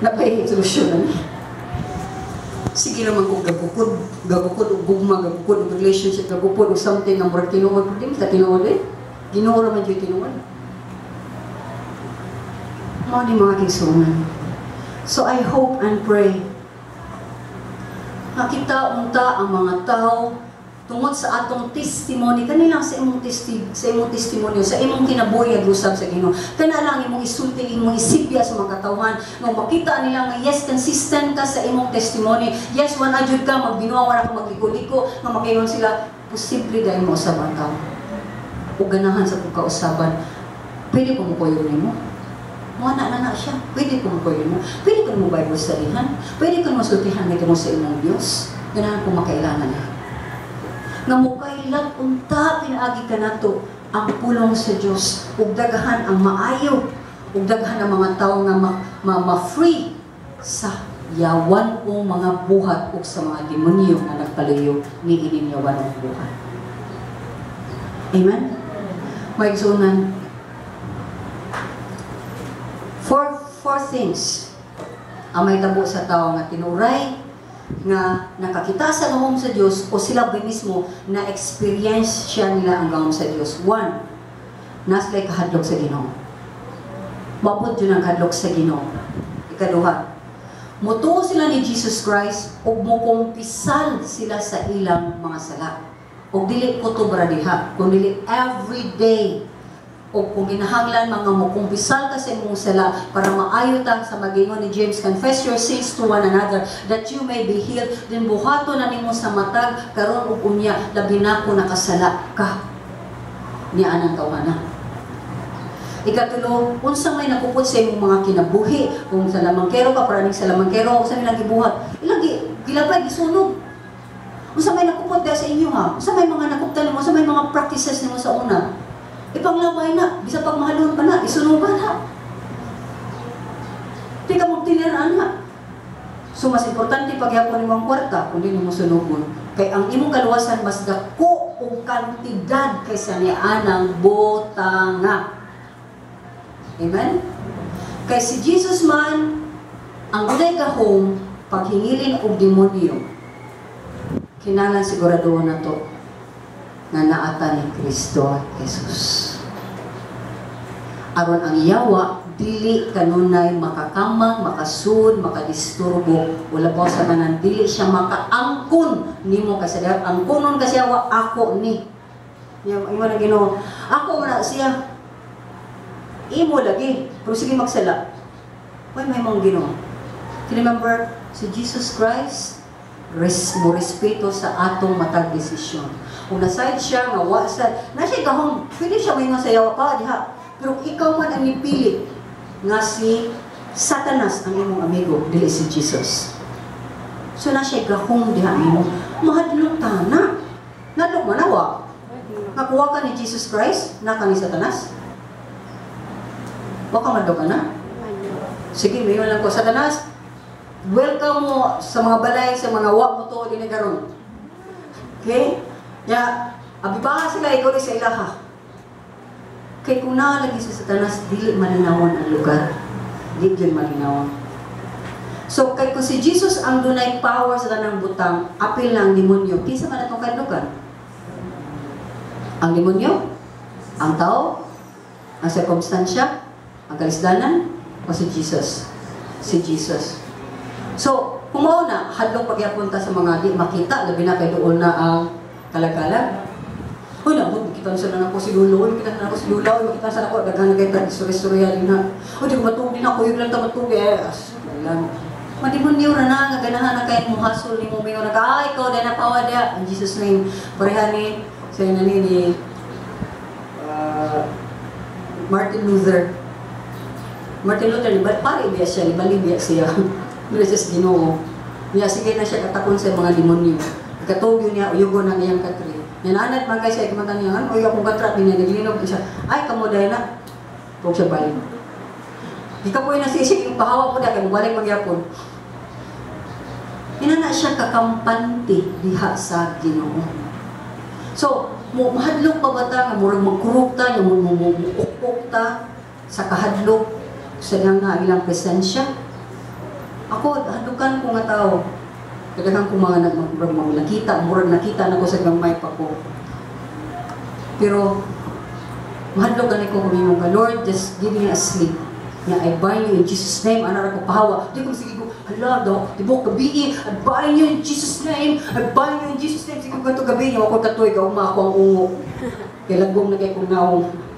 Napay solusyon na ni. Sige naman kung gagukod og gugma, gagukod og relationship, gagukod og something nga murag tinuod, di man ta tinuod eh. Ginoo ra man jud tinuod. Mao ni mga kigsuonan. So I hope and pray makita unta ang mga tao tungod sa atong testimony kanilang sa imong testimonyo, sa imong kinabuhi nga usab sa Ginoo. Kana lang imong isulti, imong isipya sa mga katawhan nga makita nila nga yes, consistent ka sa imong testimony. Yes, wala jud ka magbinuang, wala ka magliko-liko, nga makaingon sila posible dahil mo usab ang tao. O ganahan sa pagkausaban, pwede ko mo nimo. Mo na na siya. Pwede ko mo mo. Pwede ko mo Bible studyhan. Pwede ko mo sultihan mo sa imong Dios. Ganahan ko makailangan na. Nga mukailat unta pinaagi kanato ang pulong sa Dios ug daghan ang maayo ug daghan ang mga tawo nga ma-free sa yawan o mga buhat ug sa mga demonyo nga nagpaluyo ni ining yawan og buhat. Amen. Maigsunan, four things ang may tabo sa tao nga tinuray nga nakakita sa gahom sa Dios o sila ba mismo na experience siya nila ang gahom sa Dios. One, nasa kahadlok sa Ginoo. Mabot yun ang kahadlok sa Ginoo. Ikaduha, mutuo sila ni Jesus Christ ug mukumpisal sila sa ilang mga sala. Ug dili kutob ra diha, kun dili every day. O kung ginahanglan mga mukumpisal ka sa imong sala para maayo ta sa magingon ni James, confess your sins to one another that you may be healed. Then buhaton na nimo sa matag karon ug unya, labi na ko nakasala ka niya anang tawhana. Ikatulo, unsa may nakupot sa imong mga kinabuhi? Kung sa lamangkero ka, para ning sa lamangkero, unsa may nagibuhat? Ilang gilabay, gisunog. Unsa may nakupot sa inyo ha? Unsa may mga nakuptan nimo? Unsa may mga practices nimo sa una? Ipanglabay na, bisa pag mahalon pa na, isunugan ha. Di ka magtinir ana. So mas importante pagyapon nimo ang kwarta kung di nimo sunugon. Kay ang imong kaluwasan mas dako og kantidad kaysa ni anang botanga. Amen? Kay si Jesus man ang dunay gahom paghingilin og demonyo. Kinahanglan sigurado na to nga naata ni Kristo Jesus. Aron ang yawa dili kanunay makakamang, makasud, makadisturbo, wala pa sa tanan dili siya makaangkon nimo kasi angkonon kasi yawa ako ni. Imo na Ginoo. Ako man na siya. Imo lagi, pero sige magsala. Why may mong Ginoo? Remember, si Jesus Christ mo respeto sa atong matag desisyon. Kung naside siya nga wa sa na siya gahom, pwede siya moingon sa yawa pa diha. Pero ikaw man ang nipili nga si Satanas ang imong amigo, dili si Jesus. So na siya gahom diha nimo. Mahadlok ta na. Nadlok man awa. Nakuha ka ni Jesus Christ, na ka ni Satanas. Wa ka madlok ka na? Sige, mayon lang ko Satanas. Welcome mo sa mga balay, sa mga wa mo to dinhi karon. Okay? Ya, abibaha sila ikaw ni sa ilaha. Kay kung naa lagi sa Satanas, dili malinawon ang lugar. Di gyud malinawon. So, kay kung si Jesus ang dunay power sa tanang butang, apil lang demonyo, kinsa man atong kadlukan? Ang demonyo? Ang tao? Ang sirkumstansya? Ang kalisdanan? O si Jesus? Si Jesus. So, kung mao na, hadlok pagyapon ta sa mga di makita, labi na kay doon na ang kalagalag. Uy, naku, makita na sana nako si Lolo, uy, makita na nako si Lola, uy, makita na sana ako, daghan na kay istorya-istorya din na. Uy, di ko matug din ako, yung lang ta matug, eh, as, lang. Madimonyo na na, nga ganahan na kahit mo hasol ni mo, mayon na ka, ay, ikaw, dahil napawa diya. In Jesus' name, pareha ni, sa na ni Martin Luther. Martin Luther, di ba, pare biya siya, di ba, biya siya. Biya siya sa Ginoo. Niya, sige na siya katakon sa mga demonyo. Katugyo niya, uyugo ng iyang katri. Nananad man kay siya, kumanta niya, ano, uy, akong katra, niya, naglinog siya. Ay, kamo dahil na. Tuwag siya balik. Di ka po yung nasisig, yung pahawa po na, kaya balik magyapon. Inana siya kakampante diha sa Ginoo. So, mo mahadlok pa ba ta nga murag magkurog ta, nga mo ta sa kahadlok sa dihang nga ilang presensya? Ako, hadlokan ko nga tao. Kadaghan ko mga nagmurag mga nakita, murag nakita na ko sa gamay pa ko. Pero mahadlok gani ko kung ka, "Lord, just give me a sleep." Nga, "I bind you in Jesus' name," ana ra ko pahawa. Di ko sige ko, hala daw, tibok gabi, "I bind you in Jesus' name, I bind you in Jesus' name." Sige ko kato gabi, niya ako katoy, gauma ako ang ungo. Kay lagom na kay kong naong.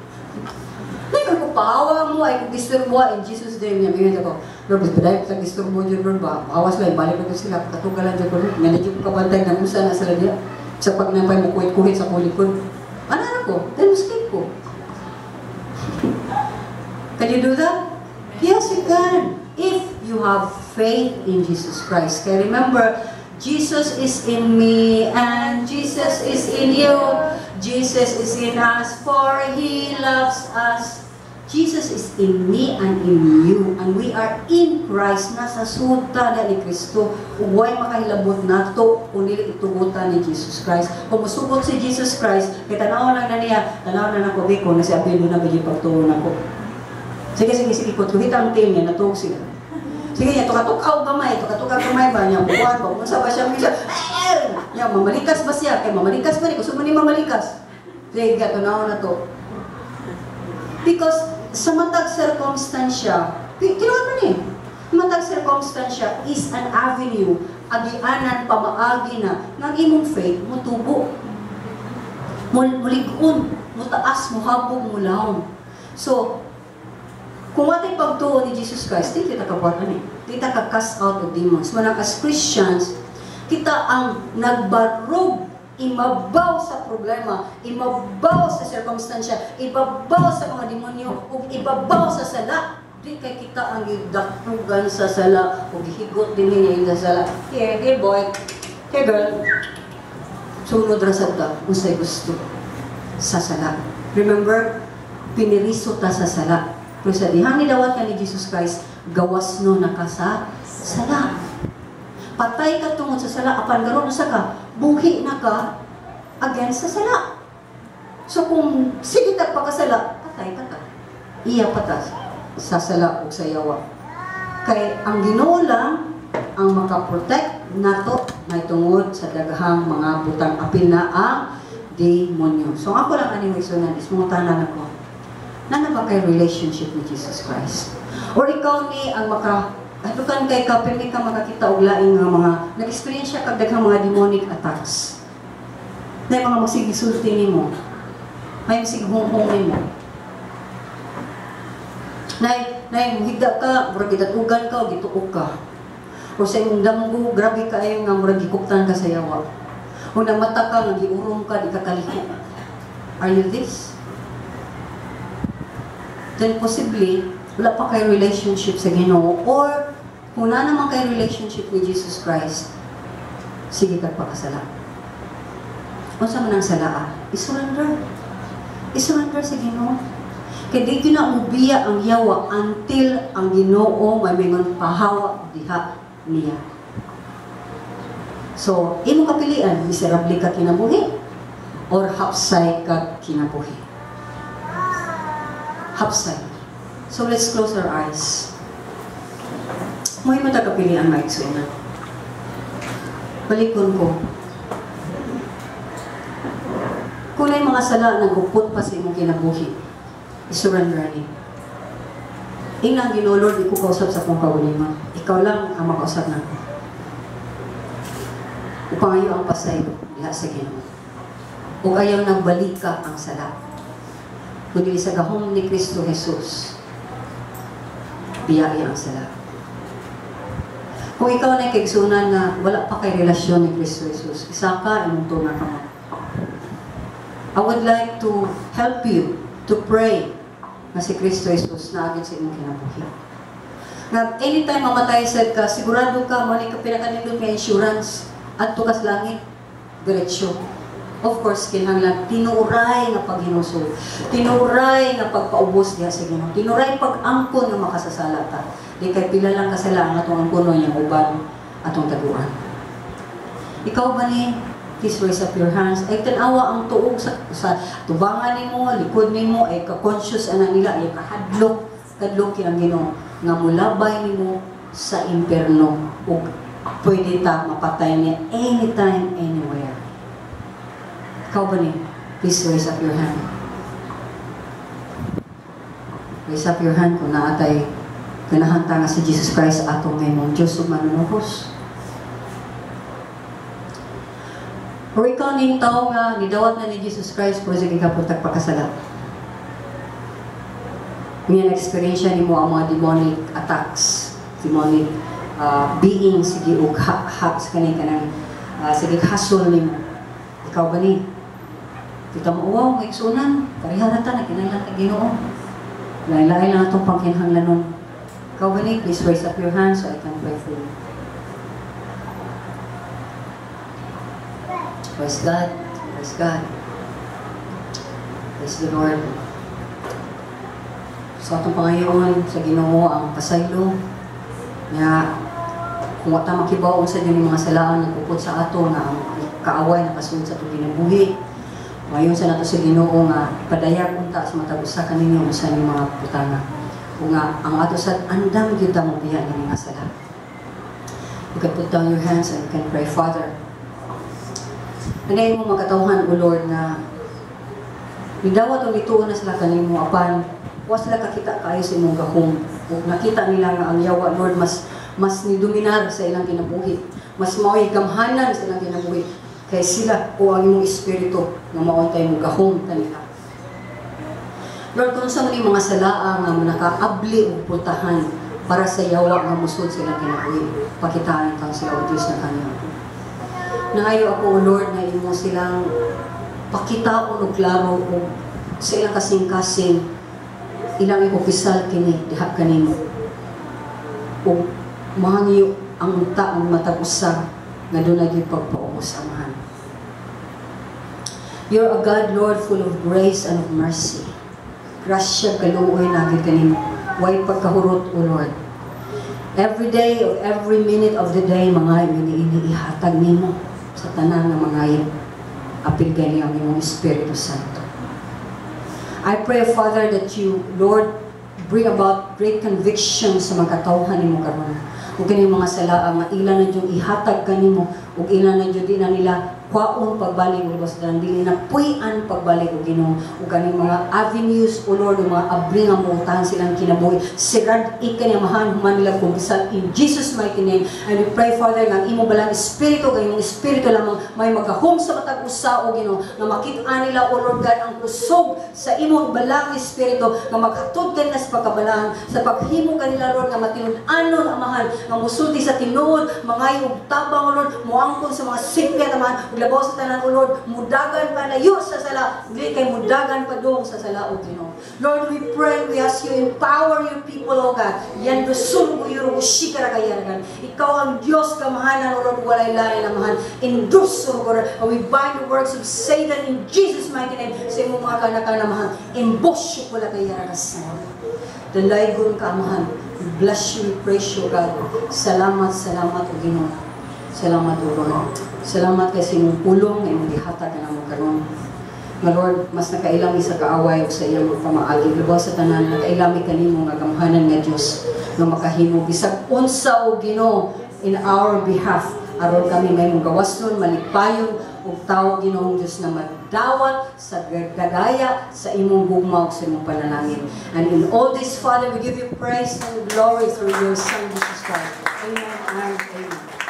Di ko pahawa mo, ay kung disturbo in Jesus' name niya. Ngayon ako, "Lord, mas padayon sa disturbo dyan, Lord, ba? Pahawas lang, balik na sila, katugalan dyan ko, Lord." Nga na dyan ko kabantay, nga usa na sila diya. Sa pag napay mo kuhit-kuhit sa kulikod. Ano na ko? Then sleep ko. Can you do that? Yes, you can. If you have faith in Jesus Christ. Okay, remember, Jesus is in me and Jesus is in you. Jesus is in us, for He loves us. Jesus is in me and in you, and we are in Christ. Nasa suta na ni Kristo. Ug way makahilabot nato kung dili itugutan ni Jesus Christ. Kung musugot si Jesus Christ, kay tanaw lang na niya, tanaw na nako biko na si Abel na ba pagtuo nako. Sige, sige, sige, kutuhit ang tail niya, natuog sila. Sige niya, tukatukaw gamay, tukatukaw gamay ba niya, buwan ba, kung ba siya, siya, eh, niya, mamalikas ba siya? Kay mamalikas ba ni, gusto mo ni mamalikas. Sige, tanaw na to. Because sa matag sirkumstansya, tinuod man eh, matag sirkumstansya is an avenue, agianan, pamaagi na, ng imong faith, mutubo. Mulig-on, mutaas, muhabog, mulawom. So, kung atay pagtuo ni Jesus Christ, di kita kabuatan eh. Di ta ka cast out of demons. Manang as Christians, kita ang nagbarog, imabaw sa problema, imabaw sa sirkumstansya, ibabaw sa mga demonyo, ug ibabaw sa sala. Di kay kita ang gidakugan sa sala, ug gihigot din niya sa sala. "Here, here boy, here girl." Sunod ra sad ta unsay gusto sa sala. Remember, piniriso ta sa sala. Pero sa dihang nidawat ka ni Jesus Christ, gawas no na ka sa sala. Patay ka tungod sa sala, apan karon usa ka, buhi na ka against sa sala. So kung sige ta pakasala, patay ka ta. Iya pa ta sa sala ug sa yawa. Kay ang Ginoo lang ang makaprotect nato may tungod sa daghang mga butang, apil na ang demonyo. So ako lang ani igsuonan is mangutana nako. Naa na ba kay relationship ni Jesus Christ? Or ikaw ni ang maka Hatukan kay ka, pirmi ka makakita og laing nga mga nag-experience siya kag daghang mga demonic attacks. Na mga magsigisulti nimo. May magsighunghong nimo. Nay, nay higda ka, murag gidatugan ka o gituok ka. O sa imong damgo, grabe kaayo nga murag gikuptan ka sa yawa. O namata ka nga giurong ka, di ka kaliko. Are you this? Then possibly, wala pa kay relationship sa Ginoo, or kung naa naman kay relationship ni Jesus Christ, sige kag pakasala. Unsa man ang salaa? I-surrender. I-surrender sa Ginoo. Kay di gyud na mubiya ang yawa until ang Ginoo may mingon pahawa diha niya. So, imo kapilian, miserable ka kinabuhi or hapsay ka kinabuhi. Hapsay. So let's close our eyes. Mo ta kapilian, mga igsuonan. Balikon ko. Kung naay mga sala nagupot pa sa imong kinabuhi, i-surrender ni. Ingna ang Ginoo, "Lord, ikaw kausap sa akong kaugalingon. Ikaw lang ang makausap nako." Upangayo ang pasaylo diha sa Ginoo. Ug ayaw nang balika ang sala. Kundi sa gahom ni Kristo Jesus, biyaya ang sala. Kung ikaw na kaigsuonan nga wala pa kay relasyon ni Kristo Jesus, isaka imong tunga kamot. I would like to help you to pray nga si Kristo Jesus naagin sa imong kinabuhi. Nga anytime mamatay sad ka, sigurado ka, mo ni ka pinakanindot nga insurance adto ka sa langit, diretsyo. Of course, kinahanglan tinuray nga paghinusol, tinuray nga pagpaubos diha sa Ginoo, tinuray pag-angkon nga makasasala ta. Di kay pila lang kasala ang atong angkonon yang uban atong taguan. Ikaw ba ni, please raise up your hands. Ay tan-awa ang tuog sa tubangan nimo, likod nimo, ay ka-conscious ana nila, ay kahadlok, kadlok ang Ginoo nga mulabay nimo sa impierno ug pwede ta mapatay niya anytime, anywhere. Ikaw ba ni? Please raise up your hand. Raise up your hand kung naatay ganahan ta nga si Jesus Christ atong mahimong Diyos ug manunubos. Or ikaw ning tao nga nidawat na ni Jesus Christ pero sige ka puntag pakasala. Nga na-experience nimo ang mga demonic attacks, demonic beings, sige og ha, ha sa kani kanang sige hasol nimo. Ikaw ba ni? Kita mo, wow, may igsuonan. Pareha ra ta, nagkinahanglan ta Ginoo. Lain-lain lang atong pangkinahanglanon. Ikaw ba ni? Please raise up your hand so I can pray for you. Praise God. Praise God. Praise the Lord. Sa atong pangayoon sa Ginoo ang pasaylo nga kung wa ta makibaw unsa gyud mga salaan nagpupot sa ato nga ang kaaway nakasulod sa atong kinabuhi. Mayon sa nato sa Ginoo nga ipadayag unta sa matag usa kaninyo unsa ning mga butanga. Ug nga ang ato sa andam gyud ta mobiya ni mga sala. You can put down your hands and you can pray, Father. Nanay mo makatawhan, O Lord, nga nidawat og nituon na sila kanimo, apan wa sila kakita kaayo sa imong gahom. Ug nakita nila nga ang yawa, Lord, mas mas nidominar sa ilang kinabuhi. Mas mao'y gamhanan sa ilang kinabuhi. Kay sila o ang imong espiritu nga mao tay mo gahom kanila. Lord, kung sa man mga salaa nga nakaabli og pultahan para sa yawa nga musod sa ilang kinabuhi, pakitaan kang sila, O Diyos, na kanya. Nangayo ako, O Lord, nga imo silang pakitaon og klaro og sa ilang kasing-kasing ilang ikopisal kini diha kanimo. Ug mahangyo ang unta ang matag usa nga dunay gyud pagpaubos, Amahan. You're a God, Lord, full of grace and of mercy. Grasya, kaluoy na gyud kanimo. Way pagkahurot, O Lord. Every day of every minute of the day, mga ini ihatag nimo sa tanan nga mga apil gani ang imong Espiritu Santo. I pray, Father, that you, Lord, bring about great conviction sa mga katawhan nimo karon. Ug kini mga sala nga ila na jud ihatag kanimo ug ila na jud di na nila kwaon pagbalik o basta dili na puy-an pagbalik o Ginoo, ug kaning mga avenues, O Lord, o mga abri nga moutahan silang kinabuhi, sirad kani, Amahan, human nila kumpisal in Jesus' mighty name. And we pray, Father, nga ang imo balang espiritu kay imong espiritu lamang may magahom sa matag usa, o Ginoo, nga makit-an nila, O Lord God, ang kusog sa imong balang espiritu nga maghatod kanila sa pagkabalaan, sa paghimo kanila, Lord, nga matinud-anon, Amahan, nga musulti sa tinuod, mangayo og tabang, O Lord, moangkon sa mga simple, Amahan, ug labaw sa tanan, O Lord, mudagan pa layo sa sala, dili kay mudagan pa dong sa sala, O Ginoo. Lord, we pray, we ask you, empower your people, O God. Yan dusun ko yuro shikara kayaragan. Ikaw ang Diyos kamahanan, O Lord, walay lain, Amahan. Endus, O Lord, and we bind the works of Satan in Jesus' mighty name sa imong mga kanak, Amahan. Imbosyo ko lang kayaragas. Dalaygon ka, Amahan. We bless you, we praise you, God. Salamat, salamat, O Ginoo. Salamat, O Lord. Salamat kay sa imong pulong nga imong gihatag kanamo karon. Nga Lord, mas nakaila mi sa kaaway ug sa iyang pamaagi. Labaw sa tanan, nakaila mi kanimo nga gamhanan nga Dios nga makahimo bisag unsa, o Ginoo, in our behalf aron kami may mong gawason, malipayon ug tawo, Ginoong Dios, na madawat sa dagaya sa imong gugma ug sa imong panalangin. And in all this, Father, we give you praise and glory through your Son, Jesus Christ. Amen and amen.